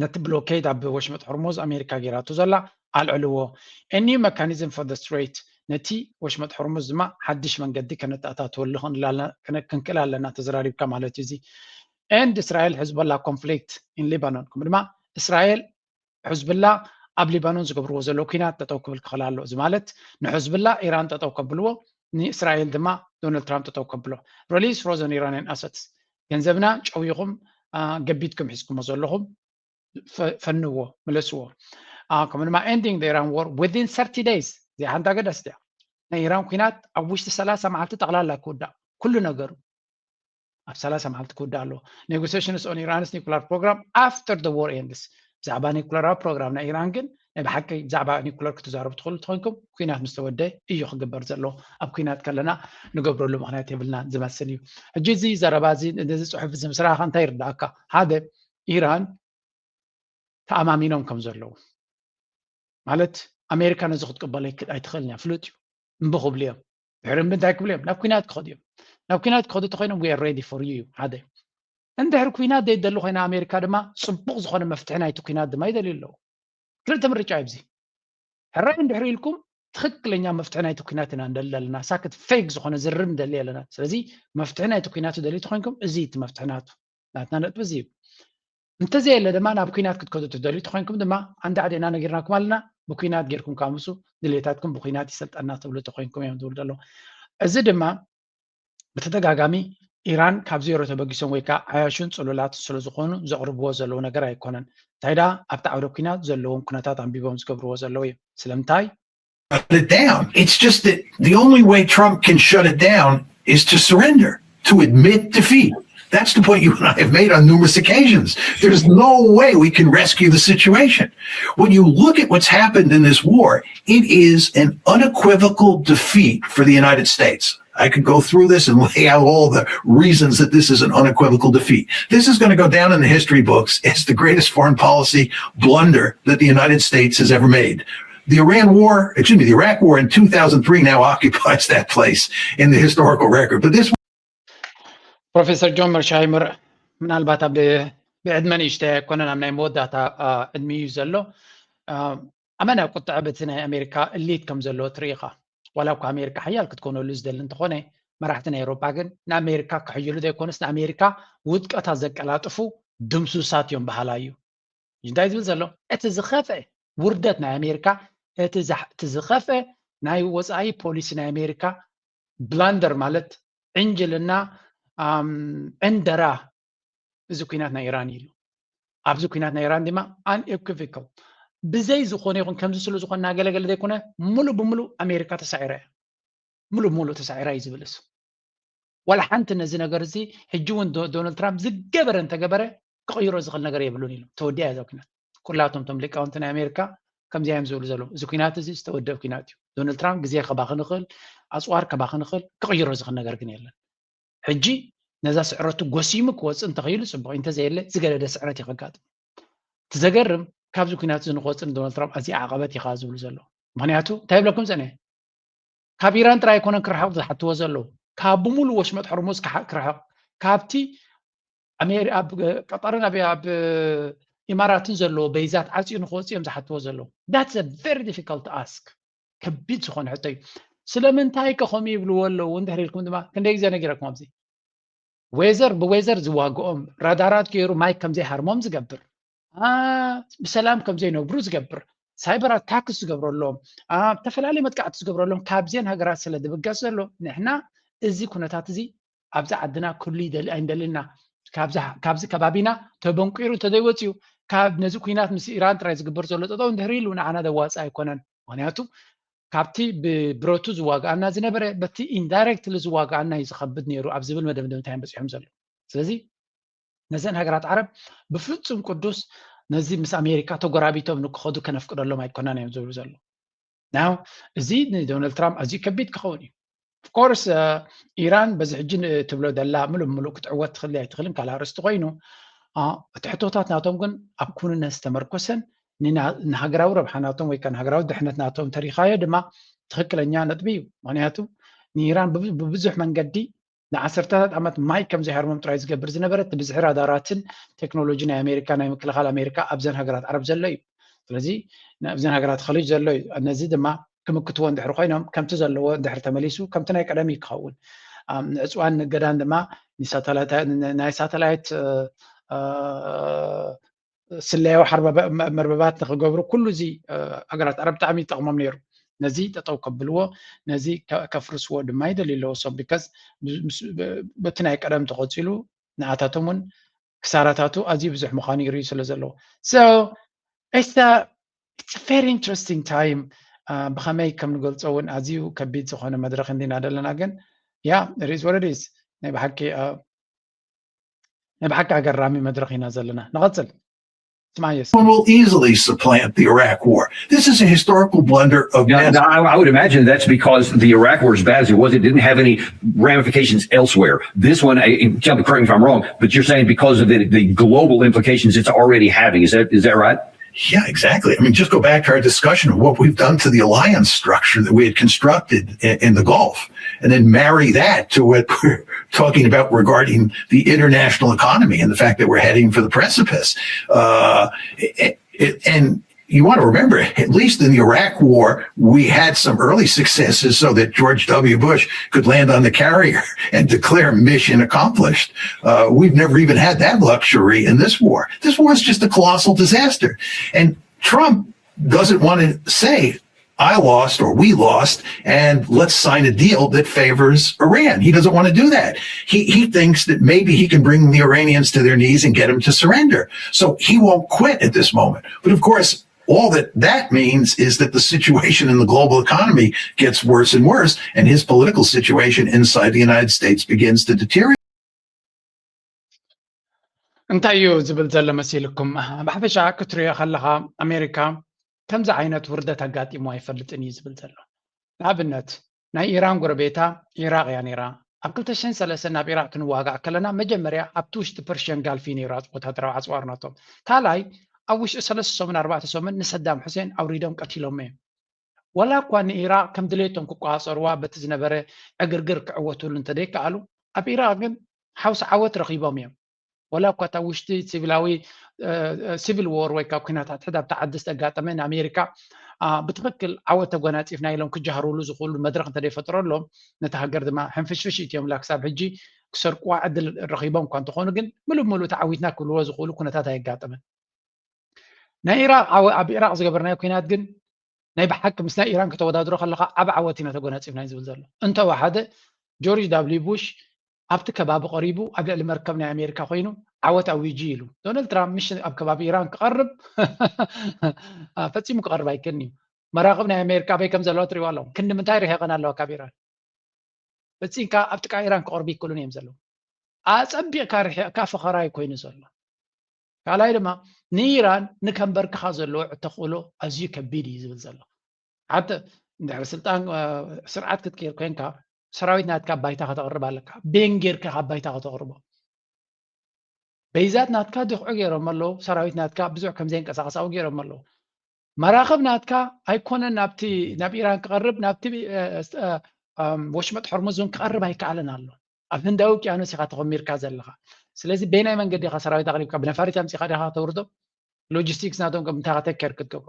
ነቲ ብሎኬድ ኣብ ወሽመጥ ሆርሙዝ ኣሜሪካ ጌራቶ ዘላ ኣልዕልዎ። A new mechanism for the strait፣ ነቲ ወሽመጥ ሆርሙዝ ድማ ሓድሽ መንገዲ ከነተኣታትወሉ ክንክእል ኣለና ተዘራሪብካ ማለት እዩ። እዚ and እስራኤል ሕዝቦላ conflict in Lebanon ከምኡ ድማ እስራኤል ሕዝብላ ኣብ ሊባኖን ዝገብርዎ ዘሎ ኩናት ጠጠው ክብል ክኽእል ኣሎ። እዚ ማለት ንሕዝብላ ኢራን ጠጠው ከብልዎ ንእስራኤል ድማ ዶናልድ ትራምፕ ጠጠው ከብሎ። Release frozen Iranian assets፣ ገንዘብና ጨዊኹም ገቢትኩም ሒዝኩሞ ዘለኹም ፈንዎ ምለስዎ። ከምኡ ድማ ending the Iran war within thirty days። እዚኣ ሓንቲ ኣገዳሲት እያ። ናይ ኢራን ኩናት ኣብ ውሽጢ ሰላሳ መዓልቲ ጠቕላላ ክውዳእ ኩሉ ነገሩ ኣብ ሰላሳ መዓልቲ ክውዳእ ኣለዎ። Negotiations on Iran's nuclear program after the war ends። ብዛዕባ ኒኩለራዊ ፕሮግራም ናይ ኢራን ግን ናይ ብሓቂ ብዛዕባ ኒኩለር ክትዛረቡ ትኽእሉ እንተኮንኩም ኩናት ምስ ተወደ እዩ ክግበር ዘለዎ። ኣብ ኩናት ከለና ንገብረሉ ምክንያት የብልና ዝመስል እዩ። ሕጂ እዚ ዘረባ እዚ ነዚ ፅሑፍ እዚ ምስ ረኣኻ እንታይ ይርዳእካ? ሓደ ኢራን ተኣማሚኖም ከም ዘለዉ ማለት ኣሜሪካ ነዚ ክትቅበሎ ኣይትኽእልን እያ ፍሉጥ እዩ። እምቢ ክብሉ እዮም። ድሕሪ እምቢ እንታይ ክብሉ እዮም? ናብ ኩናት ክኸዱ እዮም። ናብ ኩናት ክኸዱ ተኮይኖም we are ready for you እዩ ሓደ። እንድሕር ኩናት ዘይደሉ ኮይና ኣሜሪካ ድማ ፅቡቅ ዝኾነ መፍትሒ ናይቲ ኩናት ድማ ይደልዩ ኣለዉ። ክልተ ምርጫ እዩ ኣብዚ። ሕራይ እንድሕር ኢልኩም ትኽክለኛ መፍትሒ ናይቲ ኩናት ኢና ንደሊ ዘለና። ሳክት ፌክ ዝኾነ ዝርር ንደሊ ኣለና። ስለዚ መፍትሒ ናይቲ ኩናት ትደልዩ ተኮይንኩም እዚ እቲ መፍትሒ ናቱ ናትና ነጥቢ እዚ እዩ። እንተዘየለ ድማ ናብ ኩናት ክትከዱ ትደልዩ ተኮይንኩም ድማ ኣንዳዕዴና ነጊርናኩም ኣለና። ብኩናት ጌርኩም ካምሱ ድሌታትኩም ብኩናት ይሰልጠና ትብሉ ተኮይንኩም እዮም ዝብሉ ዘለዉ። እዚ ድማ ብተደጋጋሚ ኢራን ካብ ዜሮ ተበጊሶም ወይ ከዓ ዓያሹን ፅሉላት ስለዝኾኑ ዘቕርብዎ ዘለዉ ነገር ኣይኮነን። እንታይ ደኣ ኣብቲ ዓውደ ኩናት ዘለዎም ኩነታት ኣንቢቦም ዝገብርዎ ዘለዉ እዮም። ስለምንታይ? Shut it down. It's just that the only way Trump can shut it down is to surrender, to admit defeat. That's the point you and I have made on numerous occasions. There's no way we can rescue the situation. When you look at what's happened in this war, it is an unequivocal defeat for the United States. I could go through this and lay out all the reasons that this is an unequivocal defeat. This is going to go down in the history books as the greatest foreign policy blunder that the United States has ever made. The Iran War, excuse me, the Iraq War in two thousand three now occupies that place in the historical record. But this ፕሮፌሰር ጆን መርሻይመር ምናልባት ኣብ ብዕድመ ንእሽተይ ኣይኮነን፣ ኣብ ናይ መወዳእታ ዕድሚ እዩ ዘሎ። ኣመና ቁጥዐ በቲ ናይ ኣሜሪካ እሊት ከም ዘሎ ትርኢ ኢኻ። ዋላ እኳ ኣሜሪካ ሓያል ክትኮነሉ ዝደሊ እንተኾነ፣ መራሕቲ ናይ ኤውሮጳ ግን ንኣሜሪካ ክሕይሉ ዘይኮነስ ንኣሜሪካ ውድቀታ ዘቀላጥፉ ድምሱሳት እዮም በሃላ እዩ። እንታይ ዝብል ዘሎ? እቲ ዝኸፍአ ውርደት ናይ ኣሜሪካ፣ እቲ ዝኸፍአ ናይ ወፃኢ ፖሊሲ ናይ ኣሜሪካ ብላንደር ማለት ዕንጅልና፣ ዕንደራ፣ እዚ ኩናት ናይ ኢራን እዩ። ኣብዚ ኩናት ናይ ኢራን ድማ unequivocal ብዘይ ዝኾነ ይኹን ከምዚ ስለ ዝኾነ እናገለገለ ዘይኮነ ሙሉእ ብሙሉእ ኣሜሪካ ተሳዒራ እያ። ሙሉእ ብሙሉእ ተሳዒራ እዩ ዝብል እሱ። ዋላ ሓንቲ ነዚ ነገር እዚ ሕጂ እውን ዶናልድ ትራምፕ ዝገበረ እንተገበረ ክቕይሮ ዝኽእል ነገር የብሉን ኢሎም። ተወዲኣ እያ እዛ ኩናት። ኩላቶም እቶም ሊቃውንቲ ናይ ኣሜሪካ ከምዚ እዮም ዝብሉ ዘለዉ። እዚ ኩናት እዚ ዝተወደብ ኩናት እዩ። ዶናልድ ትራምፕ ግዜ ከባኽን ይኽእል፣ ኣፅዋር ከባኽን ይኽእል፣ ክቕይሮ ዝኽእል ነገር ግን የለን። ሕጂ ነዛ ስዕረቱ ጎሲሙ ክወፅእ እንተኽኢሉ ፅቡቕ፣ እንተዘየለ ዝገደደ ስዕረት እዩ ከጋጥም። እቲ ዘገርም ካብዚ ኩናት እዚ ንክወፅእ ንዶናልድ ትራምፕ ኣዝያ ዓቐበት እዩ ከዓ ዝብሉ ዘለዉ። ምክንያቱ እንታይ ይብለኩም ፀኒሐ? ካብ ኢራን ጥራይ ኣይኮነን ክርሕቕ ዝሓትዎ ዘለዉ፣ ካብ ብምሉእ ወሽመጥ ሕርሙዝ ክርሕቕ፣ ካብቲ ኣብ ቀጠርን ኣብ ኢማራትን ዘለዎ በይዛት ዓፅዩ ንክወፅእ እዮም ዝሓትዎ ዘለዉ። That's a very difficult ask። ከቢድ ዝኾነ ሕቶ እዩ። ስለምንታይ ከ ከምኡ ይብልዎ ኣለዉ እንድሕር ኢልኩም ድማ ክንደይ ግዜ ነጊረኩም ኣብዚ ዌዘር ብዌዘር ዝዋግኦም ራዳራት ገይሩ ማይክ ከም ዘይሃርሞም ዝገብር፣ ብሰላም ከም ዘይነብሩ ዝገብር፣ ሳይበር ኣታክስ ዝገብረሎም፣ ዝተፈላለዩ መጥቃዕቲ ዝገብረሎም ካብዘን ሃገራት ስለ ዝብገስ ዘሎ ንሕና እዚ ኩነታት እዚ ኣብዚ ዓድና ክህሉ ኣይንደልን ኢና። ካብዚ ከባቢና ተበንቂሩ እንተዘይወፅዩ ካብ ነዚ ኩናት ምስ ኢራን ጥራይ ዝግበር ዘሎ ጠጠው እንድሕር ኢሉ ንዓና ዘዋፅእ ኣይኮነን። ምክንያቱ ካብቲ ብብረቱ ዝዋግኣና ዝነበረ በቲ indirectly ዝዋግኣና እዩ ዝኸብድ ነይሩ ኣብ ዝብል መደምደምታ እዮም በፂሖም ዘለዉ። ስለዚ ነዘን ሃገራት ዓረብ ብፍፁም ቅዱስ ነዚ ምስ ኣሜሪካ ተጎራቢቶም ንክኸዱ ከነፍቅደሎም ኣይኮናን እዮም ዝብሉ ዘለዉ። Now እዚ ንዶናልድ ትራምፕ ኣዝዩ ከቢድ ክኸውን እዩ። Of course ኢራን በዚ ሕጂ ትብሎ ዘላ ምሉእ ብምሉእ ክትዕወት ትኽእል ኣይትኽእልን ካልእ ኣርእስቲ ኮይኑ፣ እቲ ሕቶታት ናቶም ግን ኣብ ክውንነት ዝተመርኮሰን ንሃገራዊ ረብሓ ናቶም ወይ ከዓ ንሃገራዊ ድሕነት ናቶም እንተሪኻዮ ድማ ትኽክለኛ ነጥቢ እዩ። ምክንያቱ ንኢራን ብብዙሕ መንገዲ ንዓሰርተታት ዓመት ማይ ከም ዘይሃርሞም ጥራይ ዝገብር ዝነበረ እቲ ብዝሒ ራዳራትን ቴክኖሎጂ ናይ ኣሜሪካ ናይ ምክልኻል ኣሜሪካ ኣብዘን ሃገራት ዓረብ ዘሎ እዩ። ስለዚ ኣብዘን ሃገራት ኸሊጅ ዘሎ እዩ። ነዚ ድማ ክምክትዎ እንድሕር ኮይኖም ከምቲ ዘለዎ እንድሕር ተመሊሱ ከምቲ ናይ ቀደም እዩ ክኸውን። ንዕፅዋን ንገዳን ድማ ናይ ሳተላይት ስለያዊ ሓርባ መርበባት ንክገብሩ ኩሉ እዚ ሃገራት ዓረብ ብጣዕሚ ይጠቕሞም ነይሩ። ነዚ ጠጠው ከብልዎ ነዚ ከፍርስዎ ድማ ይደልዩ ኣለዎ። So because በቲ ናይ ቀደም ተቆፂሉ ንዓታቶም እውን ክሳራታቱ ኣዝዩ ብዙሕ ምዃኑ ይርእዩ ስለ ዘለዉ። So it's a very interesting time። ብኸመይ ከም ንገልፆ እውን ኣዝዩ ከቢድ ዝኾነ መድረኽ እንዲና ዘለና ግን yeah it is what it is። ናይ ብሓቂ ናይ ብሓቂ ኣገራሚ መድረኽ ኢና ዘለና። ንቐፅል። ስማየስ One will easily supplant the Iraq War. This is a historical blunder of Now, now, I, I would imagine that's because the Iraq War, as bad as it was, it didn't have any ramifications elsewhere. This one, I, I- tell me, correct me if I'm wrong, but you're saying because of the, the global implications it's already having. Is that is that right? Yeah, exactly. I mean, just go back to our discussion of what we've done to the alliance structure that we had constructed in, in the Gulf, and then marry that to what we're talking about regarding the international economy and the fact that we're heading for the precipice. Uh, it, it, and you want to remember, at least in the Iraq War, we had some early successes so that George W. Bush could land on the carrier and declare mission accomplished. Uh, we've never even had that luxury in this war. This war is just a colossal disaster. And Trump doesn't want to say, I lost or we lost, and let's sign a deal that favors Iran. He doesn't want to do that. He, he thinks that maybe he can bring the Iranians to their knees and get them to surrender. So he won't quit at this moment. But of course, all that that means is that the situation in the global economy gets worse and worse, and his political situation inside the United States begins to deteriorate. እንታይ እዩ ዝብል ዘሎ መሲልኩም? ብሓፈሻ ክትሪኦ ከለኻ ኣሜሪካ ከምዚ ዓይነት ውርደት ኣጋጢሞ ኣይፈልጥን እዩ ዝብል ዘሎ። ንኣብነት ናይ ኢራን ጎረቤታ ኢራቅ እያ ነይራ። ኣብ ክልተ ሽሕን ሰለስተን ናብ ኢራቅ ክንዋጋእ ከለና መጀመርያ ኣብቲ ውሽጢ ፐርሽን ጋልፍ እዩ ነይሩ ወታደራዊ ኣፅዋር ናቶም። ካልኣይ ኣብ ውሽጢ ሰለስተ ሰሙን ኣርባዕተ ሰሙን ንሰዳም ሑሴን ኣውሪዶም ቀቲሎሞ እዮም። ዋላ እኳ ንኢራቅ ከም ድሌቶም ክቆፃፀርዋ በቲ ዝነበረ ዕግርግር ክዕወትሉ እንተደይከኣሉ፣ ኣብ ኢራቅ ግን ሓውሲ ዓወት ረኺቦም እዮም። ዋላ እኳ እታ ውሽጢ ሲቪላዊ ሲቪል ዎር ወይ ካብ ኩናት ሕድሕድ ኣብታ ዓዲ ዝተጋጠመ ንኣሜሪካ ብትኽክል ዓወት ተጎናፂፍና ኢሎም ክጃህሩሉ ዝኽእሉ መድረክ እንተደይፈጠረሎም፣ ነታ ሃገር ድማ ሕንፍሽፍሽ ኢትዮምላ ክሳብ ሕጂ ክሰርቅዋ ዕድል ረኺቦም እኳ እንተኾኑ፣ ግን ምሉእ ምሉእ ተዓዊትና ክብልዎ ዝኽእሉ ኩነታት ኣየጋጠመን። ናይ ኢራቅ ኣብ ኢራቅ ዝገበርናዮ ኩናት ግን ናይ ብሓቂ ምስ ናይ ኢራን ከተወዳድሮ ከለካ ዓብ ዓወት ኢና ተጎናፂፍና እዩ ዝብል ዘሎ። እንተወሓደ ጆርጅ ዳብሊው ቡሽ ኣብቲ ከባቢ ቀሪቡ ኣብ ልዕሊ መርከብ ናይ ኣሜሪካ ኮይኑ ዓወት ኣዊጂ ኢሉ። ዶናልድ ትራምፕ ምሽ ኣብ ከባቢ ኢራን ክቐርብ ፈፂሙ ክቐርብ ኣይክእልን እዩ። መራኽብ ናይ ኣሜሪካ ኣበይ ከም ዘለዋ ትሪዋ ኣለኹም። ክንዲ ምንታይ ርሒቐን ኣለዋ ካብ ኢራን። ፈፂምካ ኣብ ጥቃ ኢራን ክቐርቡ ይክእሉን እዮም ዘለዉ። ኣፀቢቕካ ርሒቕካ ፈኸራይ ኮይኑ ዘሎ። ካልኣይ ድማ ንኢራን ንከንበርክኻ ዘለዎ ተኽእሎ ኣዝዩ ከቢድ እዩ ዝብል ዘሎ። ሓተ እንድሕር ስልጣን ስርዓት ክትቀይር ኮይንካ ሰራዊት ናትካ ባይታ ከተቕርብ ኣለካ። ቤን ጌርካ ካብ ባይታ ከተቕርቦ በይዛት ናትካ ድኽዑ ገይሮም ኣለዉ። ሰራዊት ናትካ ብዙሕ ከም ዘይንቀሳቐሳዊ ገይሮም ኣለዉ። መራኽብ ናትካ ኣይኮነን ናብቲ ናብ ኢራን ክቐርብ፣ ናብቲ ወሽመጥ ሕርሙዝ እውን ክቐርብ ኣይከኣለን ኣሎ። ኣብ ህንዳዊ ውቅያኖስ ኢኻ ተኾሚርካ ዘለኻ። ስለዚ በየናይ መንገዲ ኢኻ ሰራዊት ኣቕሪብካ? ብነፋሪት ኣምፂኻ ዲኻ ከተውርዶ? ሎጂስቲክስ ናቶም ከም እንታይ ከተከር ክትገብሮ?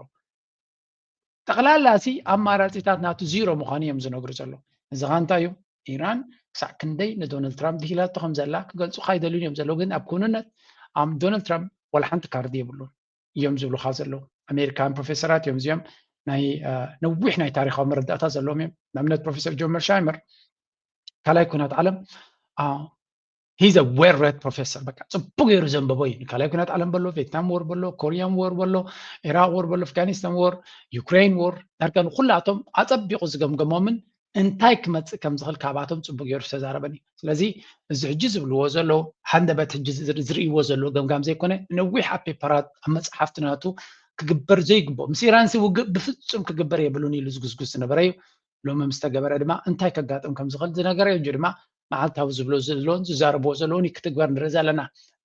ጠቕላላ ሲ ኣማራፂታት ናቱ ዚሮ ምዃኑ እዮም ዝነግሩ ዘለዉ። እዚ ኸ እንታይ እዩ? ኢራን ክሳዕ ክንደይ ንዶናልድ ትራምፕ ድሂላቶ ከም ዘላ ክገልፁ ካይደልዩን እዮም ዘለዉ። ግን ኣብ ክውንነት ኣም ዶናልድ ትራምፕ ዋላ ሓንቲ ካርድ የብሉን እዮም ዝብሉካ ዘለዉ። ኣሜሪካን ፕሮፌሰራት እዮም እዚኦም። ናይ ነዊሕ ናይ ታሪካዊ መረዳእታ ዘለዎም እዮም። ንኣብነት ፕሮፌሰር ጆን መርሻይመር ካልኣይ ኩናት ዓለም he's a well read professor፣ በቃ ጽቡቅ ገይሩ ዘንበቦ እዩ። ካልኣይ ኩናት ዓለም በሎ፣ ቬትናም ወር በሎ፣ ኮሪያን ወር በሎ፣ ኢራቅ ወር በሎ፣ ኣፍጋኒስታን ወር፣ ዩክሬን ወር፣ ዳርጋ ንኩላቶም ኣጸቢቁ ዝገምገሞምን እንታይ ክመጽእ ከም ዝኽእል ካብኣቶም ጽቡቅ ገይሩ ዝተዛረበን እዩ። ስለዚ እዚ ሕጂ ዝብልዎ ዘለዉ ሃንደበት ሕጂ ዝርእይዎ ዘለዉ ገምጋም ዘይኮነ ነዊሕ ኣብ ፔፐራት ኣብ መጽሓፍቲ ናቱ ክግበር ዘይግብኦ ምስ ኢራንሲ ውግእ ብፍጹም ክግበር የብሉን ኢሉ ዝጉስጉስ ዝነበረ እዩ። ሎሚ ምስ ተገበረ ድማ እንታይ ከጋጥም ከም ዝኽእል ዝነገረ እዩ እንጂ ድማ መዓልታዊ ዝብሎ ዘለውን ዝዛረብዎ ዘለውን እዩ ክትግበር ንርኢ ዘለና።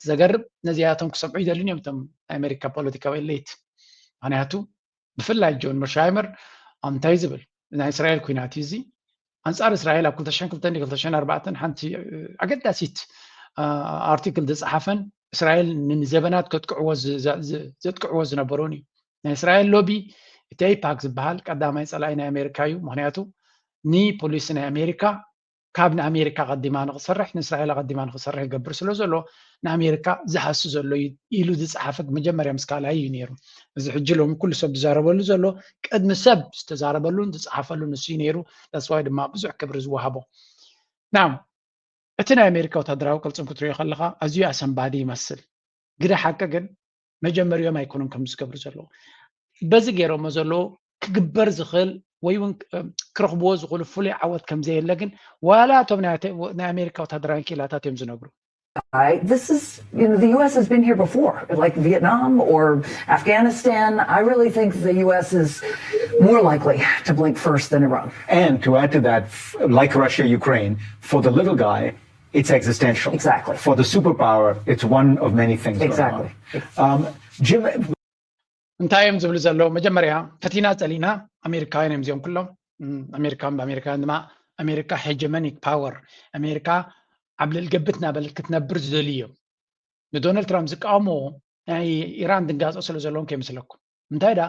ዘገርም ነዚኣቶም ክሰምዑ ይደልን እዮም እቶም ናይ ኣሜሪካ ፖለቲካዊ ኤሊት። ምክንያቱ ብፍላይ ጆን መርሻይመር እንታይ ዝብል ናይ እስራኤል ኩናት እዩ እዚ ኣንጻር እስራኤል ኣብ ክልተ ሽሕን ክልተን ክልተ ሽሕን ኣርባዕተን ሓንቲ ኣገዳሲት ኣርቲክል ዝጸሓፈን እስራኤል ንዘበናት ከጥቅዕዎ ዘጥቅዕዎ ዝነበሩን እዩ። ናይ እስራኤል ሎቢ እቲ ኤይፓክ ዝበሃል ቀዳማይ ጸላኢ ናይ ኣሜሪካ እዩ። ምክንያቱ ንፖሊሲ ናይ ኣሜሪካ ካብ ንኣሜሪካ ቀዲማ ንክሰርሕ ንእስራኤል ቀዲማ ንክሰርሕ ይገብር ስለ ዘሎ ንኣሜሪካ ዝሃሲ ዘሎ ኢሉ ዝፀሓፈ መጀመርያ ምስ ካልኣይ እዩ ነይሩ። እዚ ሕጂ ሎሚ ኩሉ ሰብ ዝዛረበሉ ዘሎ ቅድሚ ሰብ ዝተዛረበሉን ዝፀሓፈሉን ንሱ እዩ ነይሩ። ተስዋይ ድማ ብዙሕ ክብሪ ዝወሃቦ ና እቲ ናይ ኣሜሪካ ወታደራዊ ቅልፅም ክትሪኦ ከለካ ኣዝዩ ኣሰንባዲ ይመስል። ግደ ሓቂ ግን መጀመሪኦም ኣይኮኑን ከም ዝገብሩ ዘለዉ በዚ ገይሮሞ ዘለዉ ክግበር ዝኽእል ወይ እውን ክረኽብዎ ዝኽእሉ ፍሉይ ዓወት ከም ዘየለ ግን ዋላ እቶም ናይ ኣሜሪካ ወታደራዊ ክኢላታት እዮም ዝነግሩ። This is, you know, the U S has been here before, like Vietnam or Afghanistan. I really think the U S is more likely to blink first than Iran. And to add to that, like Russia, Ukraine, for the little guy, it's existential. Exactly. For the superpower, it's one of many things. Exactly. Um, Jim, እንታይ እዮም ዝብሉ ዘለዉ? መጀመርያ ፈቲና ጸሊና ኣሜሪካውያን እዮም እዚኦም ኩሎም። ኣሜሪካን ብኣሜሪካውያን ድማ ኣሜሪካ ሄጀመኒክ ፓወር፣ ኣሜሪካ ኣብ ልዕሊ ገብት ናበል ክትነብር ዝደልዩ እዮም። ንዶናልድ ትራምፕ ዝቃወምዎ ናይ ኢራን ድንጋጸ ስለ ዘለዎም ከይመስለኩም። እንታይ ዳ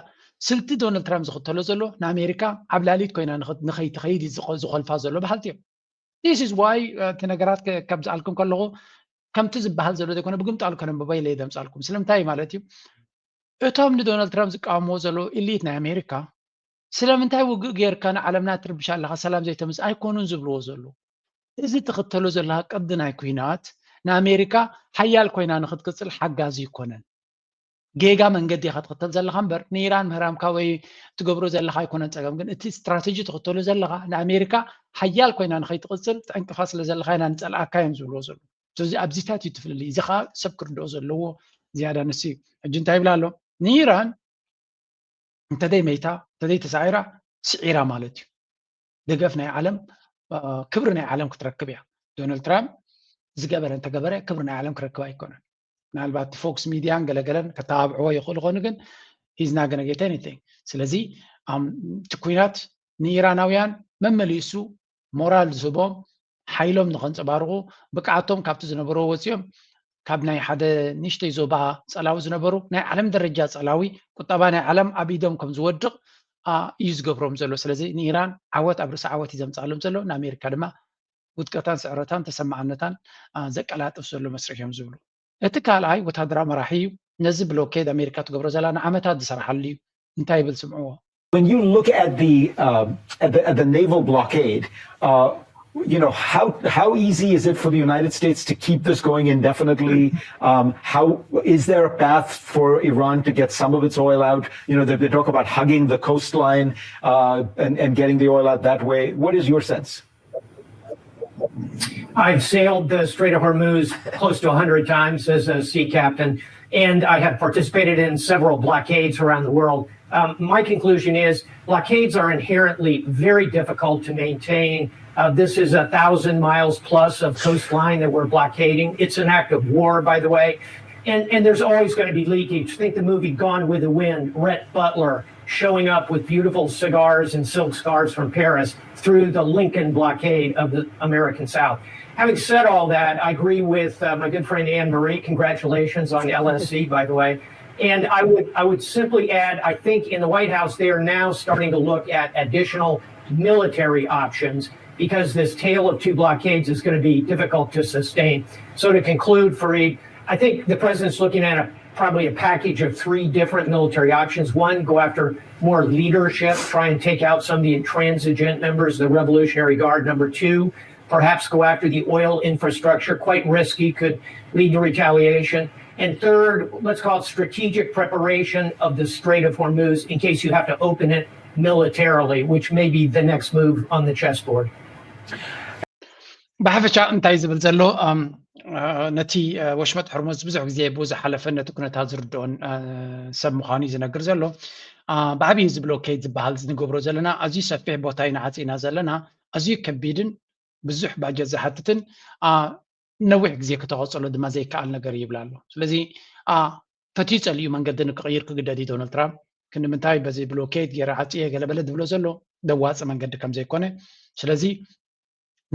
ስልቲ ዶናልድ ትራምፕ ዝኽተሎ ዘሎ ንኣሜሪካ ዓብላሊት ኮይና ንኸይትኸይድ ዝኸልፋ ዘሎ በሃልቲ እዮም። This is why እቲ ነገራት ከምዝኣልኩም ከለኹ ከምቲ ዝበሃል ዘሎ ዘይኮነ ብግምጣሉ ከነንብቦ ኢለ ደምፃልኩም። ስለምንታይ ማለት እዩ እቶም ንዶናልድ ትራምፕ ዝቃወምዎ ዘለዉ ኢሊት ናይ ኣሜሪካ ስለምንታይ ውግእ ጌርካ ንዓለምና ትርብሽ ኣለካ ሰላም ዘይተምፅ ኣይኮኑን ዝብልዎ ዘለዉ። እዚ ትኽተሎ ዘለካ ቅዲ ናይ ኩናት ንኣሜሪካ ሓያል ኮይና ንክትቅፅል ሓጋዚ ይኮነን። ጌጋ መንገዲ ኢካ ትኽተል ዘለካ እምበር ንኢራን ምህራምካ ወይ ትገብሮ ዘለካ ኣይኮነን ፀገም ግን እቲ ስትራተጂ ትኽተሎ ዘለካ ንኣሜሪካ ሓያል ኮይና ንከይትቅፅል ጠንቅፋ ስለ ዘለካ ኢና ንፀልኣካ እዮም ዝብልዎ ዘለዉ። ስለዚ ኣብዚታት እዩ ትፍልልይ። እዚ ከዓ ሰብ ክርድኦ ዘለዎ ዝያዳ ንሱ እዩ። ሕጂ እንታይ ይብላ ኣሎ ንኢራን እንተደይ መይታ እንተደይ ተሳዒራ ስዒራ ማለት እዩ። ደገፍ ናይ ዓለም ክብሪ ናይ ዓለም ክትረክብ እያ። ዶናልድ ትራምፕ ዝገበረ እንተገበረ ክብሪ ናይ ዓለም ክረክብ ኣይኮነን። ምናልባት ፎክስ ሚድያን ገለገለን ከተባብዕዎ ይኽእሉ ኮኑ ግን he's not gonna get anything። ስለዚ እቲ ኩናት ንኢራናውያን መመሊሱ ሞራል ዝህቦም ሓይሎም ንኸንፀባርቑ ብቅዓቶም ካብቲ ዝነበርዎ ወፂኦም ካብ ናይ ሓደ ንእሽተይ ዞባ ፀላዊ ዝነበሩ ናይ ዓለም ደረጃ ፀላዊ ቁጠባ ናይ ዓለም ኣብ ኢዶም ከም ዝወድቕ እዩ ዝገብሮም ዘሎ። ስለዚ ንኢራን ዓወት ኣብ ርእሲ ዓወት እዩ ዘምፅኣሎም ዘሎ። ንኣሜሪካ ድማ ውድቀታን ስዕረታን ተሰማዕነታን ዘቀላጥፍ ዘሎ መስርሕ እዮም ዝብሉ። እቲ ካልኣይ ወታደራዊ መራሒ እዩ። ነዚ ብሎኬድ ኣሜሪካ ትገብሮ ዘላ ንዓመታት ዝሰራሓሉ እዩ። እንታይ ይብል ስምዕዎ። When you look at the um, at the, at the naval blockade, uh, you know how how easy is it for the United States to keep this going indefinitely? Um, how is there a path for Iran to get some of its oil out? You know, they, they talk about hugging the coastline uh, and and getting the oil out that way. What is your sense? I've sailed the Strait of Hormuz close to one hundred times as a sea captain, and I have participated in several blockades around the world. Um, my conclusion is blockades are inherently very difficult to maintain. Uh, this is a thousand miles plus of coastline that we're blockading. It's an act of war, by the way. And, and there's always going to be leakage. Think the movie Gone with the Wind, Rhett Butler showing up with beautiful cigars and silk scarves from Paris through the Lincoln blockade of the American South. Having said all that, I agree with uh, my good friend Anne Marie. Congratulations on the L S C, by the way. And I would, I would simply add, I think in the White House, they are now starting to look at additional military options because this tale of two blockades is going to be difficult to sustain. So to conclude, Fareed, I think the president's looking at a, probably a package of three different military options. One, go after more leadership, try and take out some of the intransigent members of the Revolutionary Guard. Number two, perhaps go after the oil infrastructure, quite risky, could lead to retaliation. And third, let's call it strategic preparation of the Strait of Hormuz in case you have to open it militarily, which may be the next move on the chessboard. ብሓፈሻ እንታይ ዝብል ዘሎ ነቲ ወሽመጥ ሕርሙዝ ብዙሕ ግዜ ብዝሓለፈ ነቲ ኩነታት ዝርድኦን ሰብ ምዃኑ እዩ ዝነግር ዘሎ። ብዓብዪ እዚ ብሎኬድ ዝበሃል ዝንገብሮ ዘለና ኣዝዩ ሰፊሕ ቦታ ኢና ዓፂና ዘለና። ኣዝዩ ከቢድን ብዙሕ ባጀት ዝሓትትን ነዊሕ ግዜ ክተቐፅሎ ድማ ዘይከኣል ነገር ይብል ኣሎ። ስለዚ ፈትዩ ፀሊኡ መንገዲ ንክቕይር ክግደድ እዩ ዶናልድ ትራምፕ። ክንምንታይ በዚ ብሎኬድ ገይረ ዓፅየ ገለበለ ዝብሎ ዘሎ ዘዋፅእ መንገዲ ከም ዘይኮነ። ስለዚ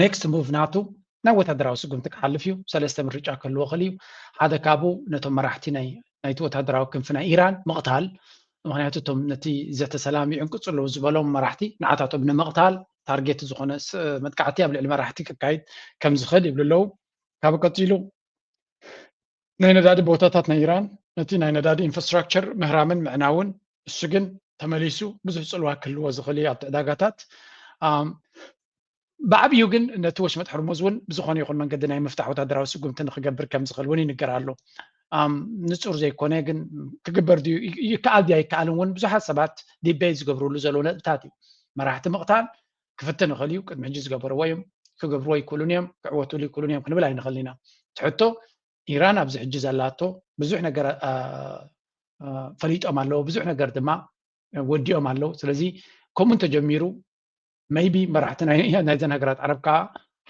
ኔክስት ሙቭ ናቱ ናብ ወታደራዊ ስጉምቲ ክሓልፍ እዩ። ሰለስተ ምርጫ ክህልዎ ክእል እዩ። ሓደ ካብኡ ነቶም መራሕቲ ናይ ናይቲ ወታደራዊ ክንፊ ናይ ኢራን ምቕታል። ምክንያቱ እቶም ነቲ ዘተ ሰላም ይዕንቅፁ ኣለዉ ዝበሎም መራሕቲ ንዓታቶም ንምቕታል ታርጌት ዝኾነ መጥቃዕቲ ኣብ ልዕሊ መራሕቲ ክካይድ ከም ዝኽእል ይብሉ ኣለዉ። ካብ ቀፂሉ ናይ ነዳዲ ቦታታት ናይ ኢራን ነቲ ናይ ነዳዲ ኢንፍራስትራክቸር ምህራምን ምዕናውን እሱ ግን ተመሊሱ ብዙሕ ፅልዋ ክህልዎ ዝኽእል እዩ ኣብቲ ዕዳጋታት። ብዓብዩ ግን ነቲ ወሽመጥ ሕርሙዝ እውን ብዝኾነ ይኹን መንገዲ ናይ ምፍታሕ ወታደራዊ ስጉምቲ ንክገብር ከም ዝኽእል እውን ይንገር ኣሎ። ንፁር ዘይኮነ ግን ክግበር ድዩ ይከኣል ድዩ ኣይከኣልን እውን ብዙሓት ሰባት ዲቤት ዝገብርሉ ዘለዉ ነጥብታት እዩ። መራሕቲ ምቕታል ክፍትን ይኽእል እዩ። ቅድሚ ሕጂ ዝገበርዎ እዮም፣ ክገብርዎ ይክእሉን እዮም፣ ክዕወትሉ ይክእሉን እዮም ክንብል ኣይንኽእልን ኢና። ትሕቶ ኢራን ኣብዚ ሕጂ ዘላቶ ብዙሕ ነገር ፈሊጦም ኣለዉ፣ ብዙሕ ነገር ድማ ወዲኦም ኣለዉ። ስለዚ ከምኡ እንተጀሚሩ maybe መራሕቲ ናይዘን ሃገራት ዓረብ ከዓ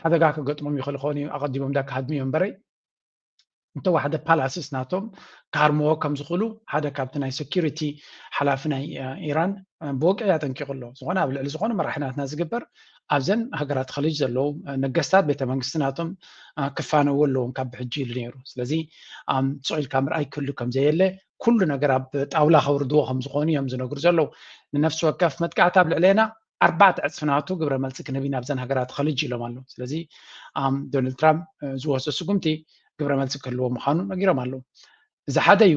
ሓደጋ ክገጥሞም ይኽእል ኾን እዩ። ኣቐዲሞም ዳ ክሃድሙ እዮም እምበረይ እንተወሓደ ፓላስስ ናቶም ክሃርምዎ ከም ዝኽእሉ ሓደ ካብቲ ናይ ሴኪሪቲ ሓላፊ ናይ ኢራን ብወግዒ ኣጠንቂቑ ኣሎ። ዝኾነ ኣብ ልዕሊ ዝኾነ መራሒ ናትና ዝግበር ኣብዘን ሃገራት ኸሊጅ ዘለዉ ነገስታት ቤተ መንግስቲ ናቶም ክፋነዉ ኣለዎም ካብ ብሕጂ ኢሉ ነይሩ። ስለዚ ስቕ ኢልካ ምርኣይ ክህሉ ከም ዘየለ ኩሉ ነገር ኣብ ጣውላ ከውርድዎ ከም ዝኾኑ እዮም ዝነግሩ ዘለዉ። ንነፍሲ ወከፍ መጥቃዕቲ ኣብ ልዕሌና ኣርባዕተ ዕፅፊ ናቱ ግብረ መልሲ ክንህብ ኢና ኣብዘን ሃገራት ኸሊጅ ኢሎም ኣለዉ። ስለዚ ዶናልድ ትራምፕ ዝወስዶ ስጉምቲ ግብረ መልሲ ክህልዎ ምዃኑ ነጊሮም ኣለዉ። እዚ ሓደ እዩ።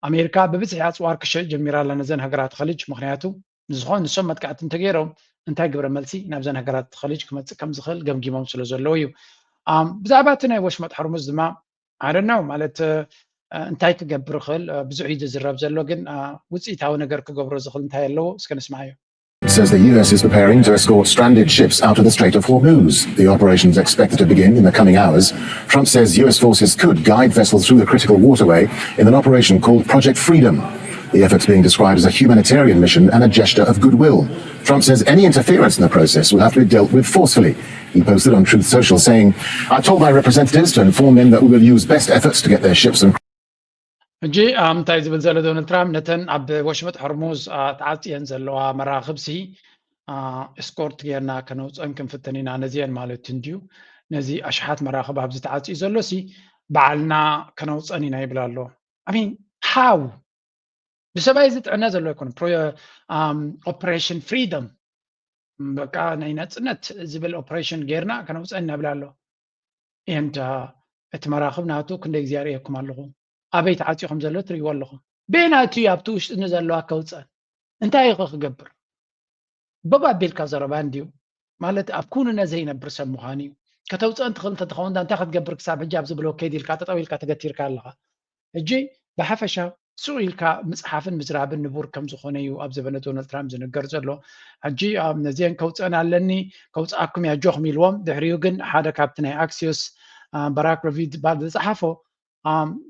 ኣሜሪካ ብብዝሒ ኣፅዋር ክሸጥ ጀሚራ ኣላ ነዘን ሃገራት ኸሊጅ። ምክንያቱ ንዝኾን ንሶም መጥቃዕቲ እንተገይሮም እንታይ ግብረ መልሲ ናብዘን ሃገራት ኸሊጅ ክመፅእ ከም ዝኽእል ገምጊሞም ስለ ዘለዉ እዩ። ብዛዕባ እቲ ናይ ወሽመጥ ሕርሙዝ ድማ ኣደናው ማለት እንታይ ክገብር ይኽእል ብዙሕ እዩ ዝዝረብ ዘሎ፣ ግን ውፅኢታዊ ነገር ክገብሮ ዝኽእል እንታይ ኣለዎ እስከ ንስማዓዮ። Says the U S is preparing to escort stranded ships out of the Strait of Hormuz. The operation is expected to begin in the coming hours. Trump says U S forces could guide vessels through the critical waterway in an operation called Project Freedom. The efforts being described as a humanitarian mission and a gesture of goodwill. Trump says any interference in the process will have to be dealt with forcefully. He posted on Truth Social saying, I told my representatives to inform them that we will use best efforts to get their ships and ሕጂ እንታይ ዝብል ዘሎ ዶናልድ ትራምፕ፣ ነተን ኣብ ወሽመጥ ሕርሙዝ ተዓፅየን ዘለዋ መራኽብሲ ኤስኮርት ጌርና ከነውፀን ክንፍትን ኢና። ነዚአን ማለት እንድዩ፣ ነዚ ኣሽሓት መራኽብ ኣብዚ ተዓፅዩ ዘሎ ሲ ባዕልና ከነውፀን ኢና ይብል ኣሎ። ኣሚን ሃው ብሰብኣይ ዝጥዕነ ዘሎ ኣይኮነ። ኦፕሬሽን ፍሪደም፣ በቃ ናይ ናፅነት ዝብል ኦፕሬሽን ጌርና ከነውፀን ነብል ኣሎ። ኤንድ እቲ መራኽብ ናቱ ክንደይ ግዜ ኣርእየኩም ኣለኹ፣ ኣበይ ተዓፅዩ ከም ዘሎ ትርእይዎ ኣለኹም። ቤናቱ እዩ ኣብቲ ውሽጢ ንዘለዋ ከውፀን እንታይ እዩ ክገብር? በብ ኣቢልካ ዘረባ እንድዩ ማለት ኣብ ኩንነ ዘይነብር ሰብ ምዃኑ እዩ። ከተውፀን ትኽእል እንተትኸውን እንታይ ክትገብር? ክሳብ ሕጂ ኣብዚ ብሎኬድ ኢልካ ጠጠው ኢልካ ተገቲርካ ኣለኻ። ሕጂ ብሓፈሻ ስቕ ኢልካ ምፅሓፍን ምዝራብን ንቡር ከም ዝኾነ እዩ ኣብ ዘበነ ዶናልድ ትራምፕ ዝንገር ዘሎ። ሕጂ ነዚአን ከውፀን ኣለኒ፣ ከውፅኣኩም እየ ኣጆኹም ኢልዎም። ድሕሪኡ ግን ሓደ ካብቲ ናይ ኣክሲዮስ በራክ ረቪድ ባል ዝፀሓፎ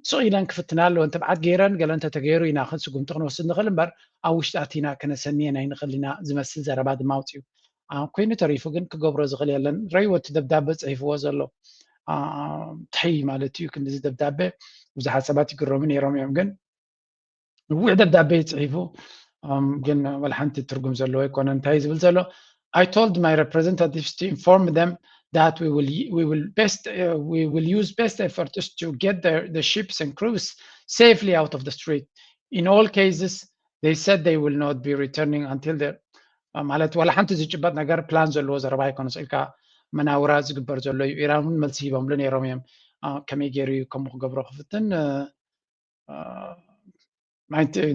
ስቕ ኢለን ክፍትና ኣለወን፣ ትብዓት ገይረን ገለ እንተተገይሩ ኢና ስጉምቲ ክንወስድ ንኽእል እምበር ኣብ ውሽጢ ኣቲና ከነሰንየን ኣይንኽእል ኢና ዝመስል ዘረባ ድማ ኣውፅኡ። ኮይኑ ተሪፉ ግን ክገብሮ ዝኽእል የለን። ረይዎ እቲ ደብዳበ ፅሒፍዎ ዘሎ ትሕይ ማለት እዩ። ክንዲዚ ደብዳበ ብዙሓት ሰባት ይግረሙ ነይሮም እዮም፣ ግን ንዊዕ ደብዳበ እዩ ፅሒፉ፣ ግን ወላ ሓንቲ ትርጉም ዘለዎ ኣይኮነ። እንታይ ዝብል ዘሎ? I told my representatives to inform them that we will we will best uh, we will use best efforts to get the, the ships and crews safely out of the strait. In all cases, they said they will not be returning until the ማለት ዋላ ሓንቲ ዝጭበጥ ነገር ፕላን ዘለዎ ዘረባ ኣይኮነ። ስኢልካ መናውራ ዝግበር ዘሎ እዩ። ኢራን እውን መልሲ ሂቦምሉ ነይሮም እዮም። ከመይ ገይሩ እዩ ከምኡ ክገብሮ ክፍትን?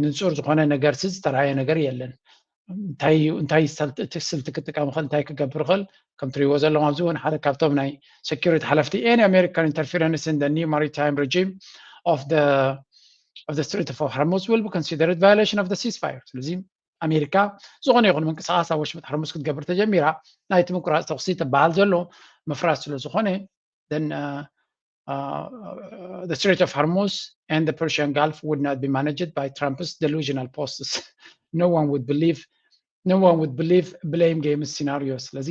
ንፁር ዝኾነ ነገር ሲ ዝተረኣየ ነገር የለን። እንታይ እንታይ ስልቲ ክጥቀም ኽእል፣ እንታይ ክገብር ኽእል? ከም ትሪእዎ ዘለኹም ኣብዚ እውን ሓደ ካብቶም ናይ security ሓለፍቲ any American interference in the new maritime regime of the of the Strait of Hormuz will be considered violation of the ceasefire። ስለዚ ኣሜሪካ ዝኾነ ይኹን ምንቅስቃስ ኣብ ወሽመጥ ሕርሙዝ ክትገብር ተጀሚራ ናይቲ ምቁራፅ ተኩሲ ትበሃል ዘሎ ምፍራስ ስለ ዝኾነ then uh, uh, the Strait of Hormuz and the Persian Gulf would not be managed by Trump's delusional posts. No one would believe, no one would believe blame game scenarios. ስለዚ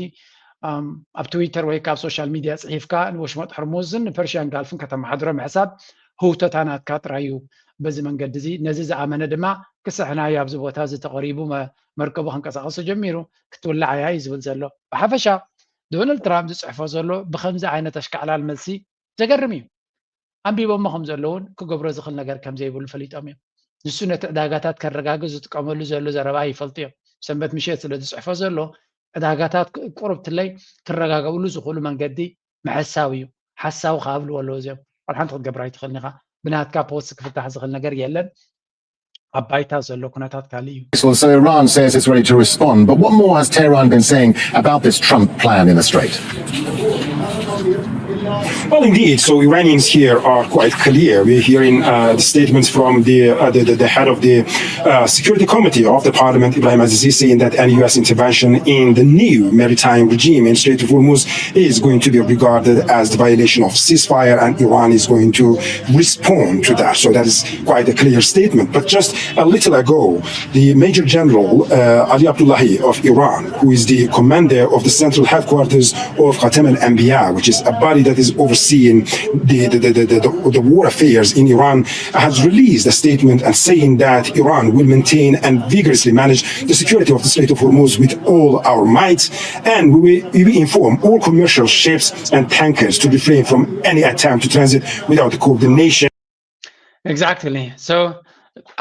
ኣብ ትዊተር ወይ ካብ ሶሻል ሚድያ ፅሒፍካ ንወሽመጥ ሕርሙዝን ንፐርሽያን ጋልፍን ከተመሓድሮ ምሕሳብ ህውተታ ናትካ ጥራይ እዩ። በዚ መንገዲ እዚ ነዚ ዝኣመነ ድማ ክስሕናዮ ኣብዚ ቦታ እዚ ተቐሪቡ መርከቡ ክንቀሳቐሶ ጀሚሩ ክትውላዕ እያ እዩ ዝብል ዘሎ። ብሓፈሻ ዶናልድ ትራምፕ ዝፅሕፎ ዘሎ ብከምዚ ዓይነት ኣሽካዕላል መልሲ ዘገርም እዩ። ኣንቢቦሞ ከም ዘለውን ክገብሮ ዝኽእል ነገር ከም ዘይብሉ ፈሊጦም እዮም። ንሱ ነቲ ዕዳጋታት ከረጋግእ ዝጥቀመሉ ዘሎ ዘረባ ይፈልጡ እዮም። ሰንበት ምሸት ስለ ዝፅሕፎ ዘሎ ዕዳጋታት ቁርብትለይ ክረጋገእሉ ዝኽእሉ መንገዲ ምሕሳው እዩ። ሓሳዊ ክኣብልዎ ኣለዎ እዚኦም። ዋላ ሓንቲ ክትገብር ኣይትኽእልን ኢኻ። ብናትካ ፖስት ክፍታሕ ዝኽእል ነገር የለን። ኣብ ባይታ ዘሎ ኩነታት ካልእ እዩ። So Iran says it's ready to respond, but what more has Tehran been saying about this Trump plan in the Strait? Well, indeed. So Iranians here are quite clear. We're hearing uh, the statements from the, uh, the, the the head of the uh, security committee of the parliament, Ibrahim Azizi, saying that any U S intervention in the new maritime regime in Strait of Hormuz is going to be regarded as the violation of ceasefire, and Iran is going to respond to that. So that is quite a clear statement. But just a little ago, the Major General uh, Ali Abdullahi of Iran, who is the commander of the central headquarters of Khatam al Anbiya, which is a body that is overseeing the, the, the, the, the, the war affairs in Iran, has released a statement and saying that Iran will maintain and vigorously manage the security of the Strait of Hormuz with all our might, and we will, we will inform all commercial ships and tankers to refrain from any attempt to transit without coordination. Exactly. So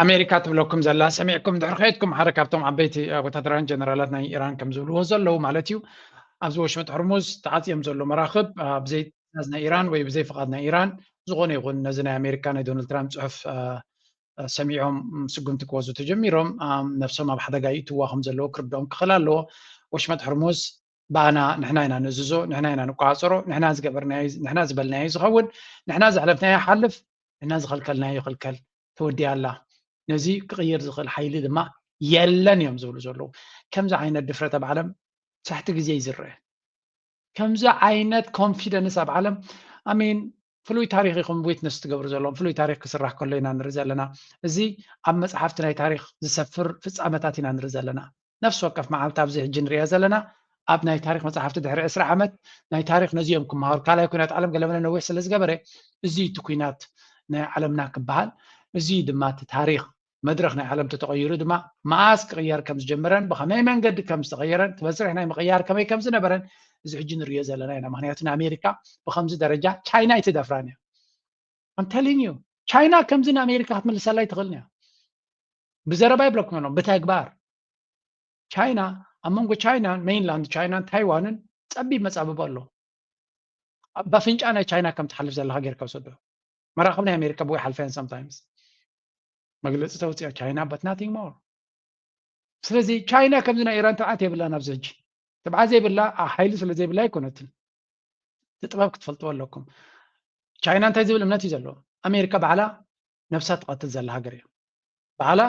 ኣሜሪካ ትብለኩም ዘላ ሰሚዕኩም ድሕሪ ከድኩም ሓደ ካብቶም ዓበይቲ ወታደራውያን ጀነራላት ናይ ኢራን ከም ዝብልዎ ዘለዉ ማለት እዩ። ኣብዚ ወሽመጥ ሕርሙዝ ተዓፅዮም ዘሎ መራኽብ ብዘይ ትእዛዝ ናይ ኢራን ወይ ብዘይ ፍቓድ ናይ ኢራን ዝኾነ ይኹን ነዚ ናይ ኣሜሪካ ናይ ዶናልድ ትራምፕ ፅሑፍ ሰሚዖም ስጉምቲ ክወስዱ ተጀሚሮም ነብሶም ኣብ ሓደጋ ይእትዋ ከም ዘለዉ ክርድኦም ክኽእል ኣለዎ። ወሽመጥ ሕርሙዝ ብኣና ንሕና ኢና ንእዝዞ፣ ንሕና ኢና ንቆፃፀሮ፣ ንሕና ዝገበርናዮ ንሕና ዝበልናዮ ዝኸውን፣ ንሕና ዘሕለፍናዮ ሓልፍ፣ ንሕና ዝኸልከልናዮ ይኽልከል። ተወዲኣ ኣላ። ነዚ ክቕይር ዝኽእል ሓይሊ ድማ የለን እዮም ዝብሉ ዘለዉ። ከምዚ ዓይነት ድፍረት ኣብ ዓለም ትሕቲ ግዜ ይዝረአ። ከምዚ ዓይነት ኮንፊደንስ ኣብ ዓለም ኣሚን ፍሉይ ታሪክ ኢኹም ዊትነስ ትገብሩ ዘለኹም። ፍሉይ ታሪክ ክስራሕ ከሎ ኢና ንርኢ ዘለና። እዚ ኣብ መፅሓፍቲ ናይ ታሪክ ዝሰፍር ፍፃመታት ኢና ንርኢ ዘለና። ነፍሲ ወከፍ መዓልቲ ኣብዚ ሕጂ ንሪኦ ዘለና ኣብ ናይ ታሪክ መፅሓፍቲ ድሕሪ ዕስራ ዓመት ናይ ታሪክ ነዚኦም ክመሃሩ ካልኣይ ኩናት ዓለም ገለመለ ነዊሕ ስለ ዝገበረ እዚ እቲ ኩናት ናይ ዓለምና ክበሃል እዚ ድማ እቲ ታሪኽ መድረኽ ናይ ዓለም ተተቐይሩ ድማ መኣስ ክቕየር ከም ዝጀመረን ብኸመይ መንገዲ ከም ዝተቐየረን እቲ መስርሕ ናይ ምቕያር ከመይ ከም ዝነበረን እዚ ሕጂ ንሪኦ ዘለና ኢና። ምክንያቱ ንኣሜሪካ ብከምዚ ደረጃ ቻይና ኣይትደፍራን እያ። I'm telling you ቻይና ከምዚ ንኣሜሪካ ክትምልሰላ ኣይትኽእልን እያ። ብዘረባ ይብለኩም ኣለኹ፣ ብተግባር ቻይና ኣብ መንጎ ቻይናን ሜይንላንድ ቻይናን ታይዋንን ጸቢብ መጻብቦ ኣሎ። ኣብ ኣፍንጫ ናይ ቻይና ከም ትሓልፍ ዘለካ ጌርካ ውሰዶ። መራኸብ ናይ ኣሜሪካ ብኡ ይሓልፋ እየን sometimes። መግለጺ ተውፅኦ ቻይና but nothing more። ስለዚ ቻይና ከምዚ ናይ ኢራን ትብዓት የብላን ኣብዚ ሕጂ። ትብዓት ዘይብላ ሓይሊ ስለ ዘይብላ ኣይኮነትን። እቲ ጥበብ ክትፈልጥዎ ኣለኩም። ቻይና እንታይ ዝብል እምነት እዩ ዘለዎ? ኣሜሪካ ባዕላ ነብሳ ትቐትል ዘላ ሃገር እያ። ባዕላ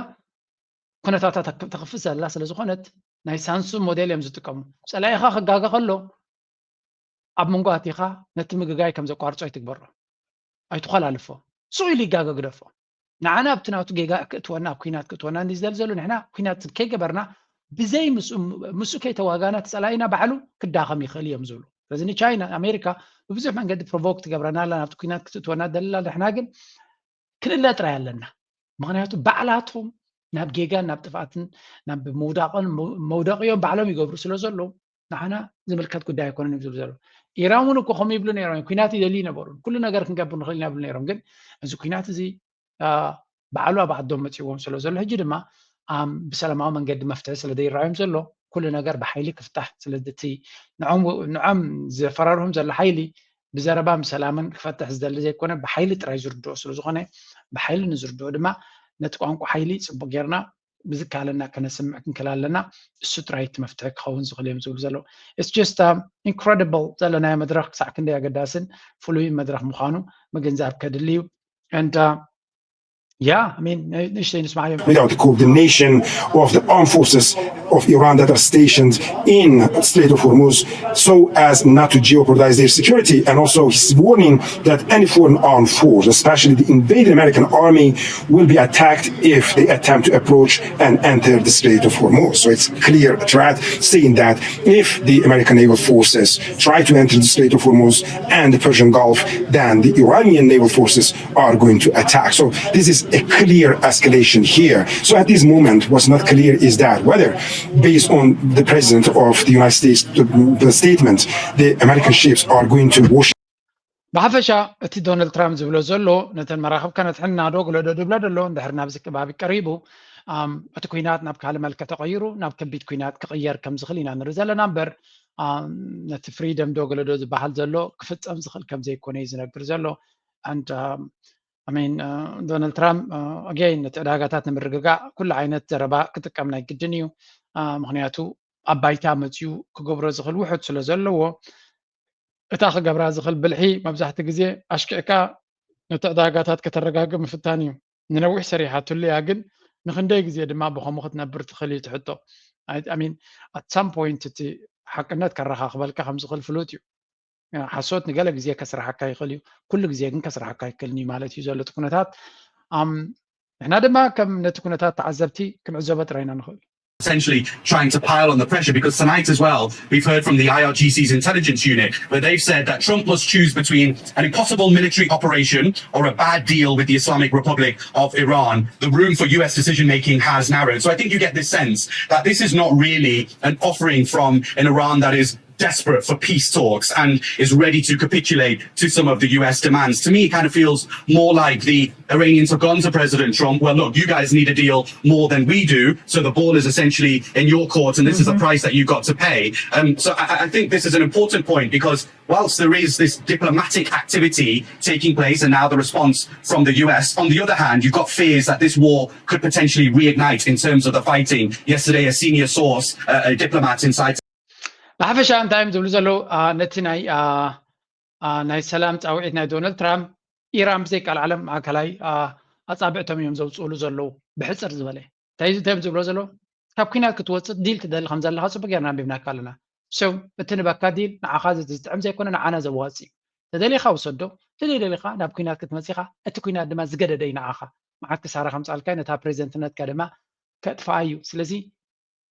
ኩነታታ ተክ- ተኽፍት ዘላ ስለ ዝኾነት ናይ ሳንሱ ሞዴል እዮም ዝጥቀሙ። ጸላኢኻ ክጋገ ከሎ ኣብ መንጎ ኣቲኻ ነቲ ምግጋይ ከም ዘቋርጾ ኣይትግበሮ፣ ኣይትኾላልፎ። ስቕ ኢሉ ይጋገ ግደፎ። ንዓና ኣብቲ ናቱ ጌጋ ክእትወና ኣብ ኩናት ክእትወና እንዲ ዝደል ዘሎ ንሕና ኩናት ከይገበርና ብዘይ ምስኡ ምስኡ ከይተዋጋና እቲ ጸላኢና ባዕሉ ክዳኸም ይኽእል እዮም ዝብሉ። ስለዚ ንቻይና ኣሜሪካ ብብዙሕ መንገዲ ፕሮቮክ ትገብረና ኣላ ናብቲ ኩናት ክትእትወና ደልላ ንሕና ግን ክንእለ ጥራይ ኣለና። ምክንያቱ ባዕላቶም ናብ ጌጋን ናብ ጥፍኣትን ናብ ምውዳቕን መውደቕዮም ባዕሎም ይገብሩ ስለ ዘለዉ ንዓና ዝምልከት ጉዳይ ኣይኮነን ዝብል ዘሎ። ኢራን እውን እኮ ከምኡ ይብሉ ነይሮም ኩናት ይደልዩ ነበሩ። ኩሉ ነገር ክንገብር ንኽእል ኢና ይብሉ ነይሮም። ግን እዚ ኩናት እዚ ባዕሉ ኣብ ዓዶም መፅዎም ስለ ዘሎ ሕጂ ድማ ብሰላማዊ መንገዲ መፍትሒ ስለ ዘይረኣዮም ዘሎ ኩሉ ነገር ብሓይሊ ክፍታሕ ስለቲ ንዖም ዘፈራርሁም ዘሎ ሓይሊ ብዘረባን ብሰላምን ክፈትሕ ዝደሊ ዘይኮነ ብሓይሊ ጥራይ ዝርድኦ ስለ ዝኾነ ብሓይሊ ንዝርድኦ ድማ ነቲ ቋንቋ ሓይሊ ፅቡቅ ጌርና ብዝከኣለና ከነስምዕ ክንክእል ኣለና። እሱ ጥራይ እቲ መፍትሒ ክኸውን ዝኽእል እዮም ዝብሉ ዘለዉ። It's just incredible ዘለናዮ መድረኽ ክሳዕ ክንደይ ኣገዳስን ፍሉይ መድረኽ ምዃኑ ምግንዛብ ከድሊ እዩ። And yeah, I mean ንእሽተይ ንስማዓዮም። Without the coordination of the armed forces of Iran that are stationed in the Strait of Hormuz, so as not to jeopardize their security. And also, he's warning that any foreign armed force, especially the invaded American army, will be attacked if they attempt to approach and enter the Strait of Hormuz. So it's a clear threat, saying that if the American naval forces try to enter the Strait of Hormuz and the Persian Gulf, then the Iranian naval forces are going to attack. So this is a clear escalation here. So at this moment, what's not clear is that whether, based on the president of the United States statement, the American ships are going to wash. ብሓፈሻ እቲ ዶናልድ ትራምፕ ዝብሎ ዘሎ ነተን መራኽብ ከነትሕና ዶ ግለዶ ድብሎ ደሎ እንድሕር ናብዚ ከባቢ ቀሪቡ እቲ ኩናት ናብ ካልእ መልክዕ ተቐይሩ ናብ ከቢድ ኩናት ክቕየር ከም ዝኽእል ኢና ንርኢ ዘለና እምበር ነቲ ፍሪደም ዶ ግለዶ ዝበሃል ዘሎ ክፍፀም ዝኽእል ከም ዘይኮነ እዩ ዝነግር ዘሎ። And I mean ዶናልድ ትራምፕ again ነቲ ዕዳጋታት ንምርግጋእ ኩሉ ዓይነት ዘረባ ክጥቀም ናይ ግድን እዩ። ምክንያቱ ኣብ ባይታ መፅዩ ክገብሮ ዝኽእል ውሑድ ስለ ዘለዎ እታ ክገብራ ዝኽእል ብልሒ መብዛሕትኡ ግዜ ኣሽኪዕካ ነቲ ዕዳጋታት ከተረጋግእ ምፍታን እዩ። ንነዊሕ ሰሪሓትሉ እያ ግን ንኽንደይ ግዜ ድማ ብኸምኡ ክትነብር ትኽእል እዩ ትሕቶ። I mean at some point እቲ ሓቅነት ከረኻኽበልካ ከም ዝኽእል ፍሉጥ እዩ። ሓሶት ንገለ ግዜ ከስርሓካ ይኽእል እዩ፣ ኩሉ ግዜ ግን ከስርሓካ ኣይክእልን እዩ ማለት እዩ ዘሎ እቲ ኩነታት። ንሕና ድማ ከም ነቲ ኩነታት ተዓዘብቲ ክንዕዘቦ ጥራይ ኢና ንኽእል። essentially trying to pile on the pressure because tonight as well we've heard from the I R G C's intelligence unit where they've said that Trump must choose between an impossible military operation or a bad deal with the Islamic Republic of Iran. The room for U S decision making has narrowed. So I think you get this sense that this is not really an offering from an Iran that is desperate for peace talks and is ready to capitulate to some of the U S demands. To me, it kind of feels more like the Iranians have gone to President Trump, well, look, you guys need a deal more than we do, so the ball is essentially in your court, and this mm-hmm. is a price that you've got to pay. Um, so I, I think this is an important point because whilst there is this diplomatic activity taking place and now the response from the U S, on the other hand, you've got fears that this war could potentially reignite in terms of the fighting. Yesterday, a senior source, uh, a diplomat inside ብሓፈሻ እንታይ እዮም ዝብሉ ዘለዉ ነቲ ናይ ናይ ሰላም ፃውዒት ናይ ዶናልድ ትራምፕ ኢራን ብዘይካል ዓለም ማእከላይ ኣፃብዕቶም እዮም ዘውፅእሉ ዘለዉ። ብሕፅር ዝበለ እንታይ እንታይ እዮም ዝብሎ ዘለዉ ካብ ኩናት ክትወፅእ ዲል ትደሊ ከም ዘለካ ፅቡቅ ጌርና ኣንቢብናካ ኣለና። ሰው እቲ ንበካ ዲል ንዓኻ ዝጥዕም ዘይኮነ ንዓና ዘዋፂ እዩ። ተደሊኻ ውሰዶ፣ ተደሊኻ ናብ ኩናት ክትመፂኻ እቲ ኩናት ድማ ዝገደደ እዩ ንዓኻ። መዓት ክሳራ ከምፃልካ ነታ ፕሬዚደንትነትካ ድማ ከጥፍኣ እዩ። ስለዚ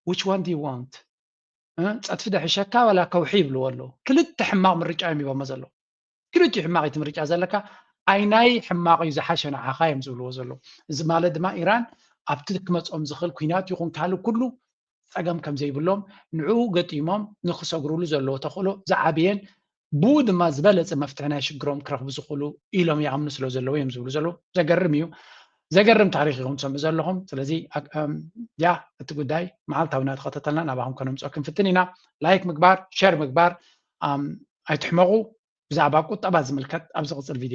which one do you want? ፀድፊ ደሕሸካ ዋላ ከውሒ ይብልዎ ኣለዉ። ክልተ ሕማቕ ምርጫ እዮም ሂቦሞ ዘለዉ። ክልቲኡ ሕማቕ እቲ ምርጫ ዘለካ ኣይናይ ሕማቕ እዩ ዝሓሸ ንዓኻ እዮም ዝብልዎ ዘለዉ። እዚ ማለት ድማ ኢራን ኣብቲ ክመፅኦም ዝኽእል ኩናት ይኹን ካልእ ኩሉ ፀገም ከም ዘይብሎም ንዕኡ ገጢሞም ንክሰግሩሉ ዘለዎ ተኽእሎ ዝዓብየን ብኡ ድማ ዝበለፀ መፍትሒ ናይ ሽግሮም ክረኽቡ ዝኽእሉ ኢሎም ይኣምኑ ስለ ዘለዉ እዮም ዝብሉ ዘለዉ። ዘገርም እዩ። ዘገርም ታሪኽ ኢኹም ትሰምዑ ዘለኹም። ስለዚ ያ እቲ ጉዳይ መዓልታዊ እናተኸታተልና ናባኹም ከነምፅኦ ክንፍትን ኢና። ላይክ ምግባር፣ ሸር ምግባር ኣይትሕመቑ። ብዛዕባ ቁጠባ ዝምልከት ኣብ ዝቕፅል ቪድዮ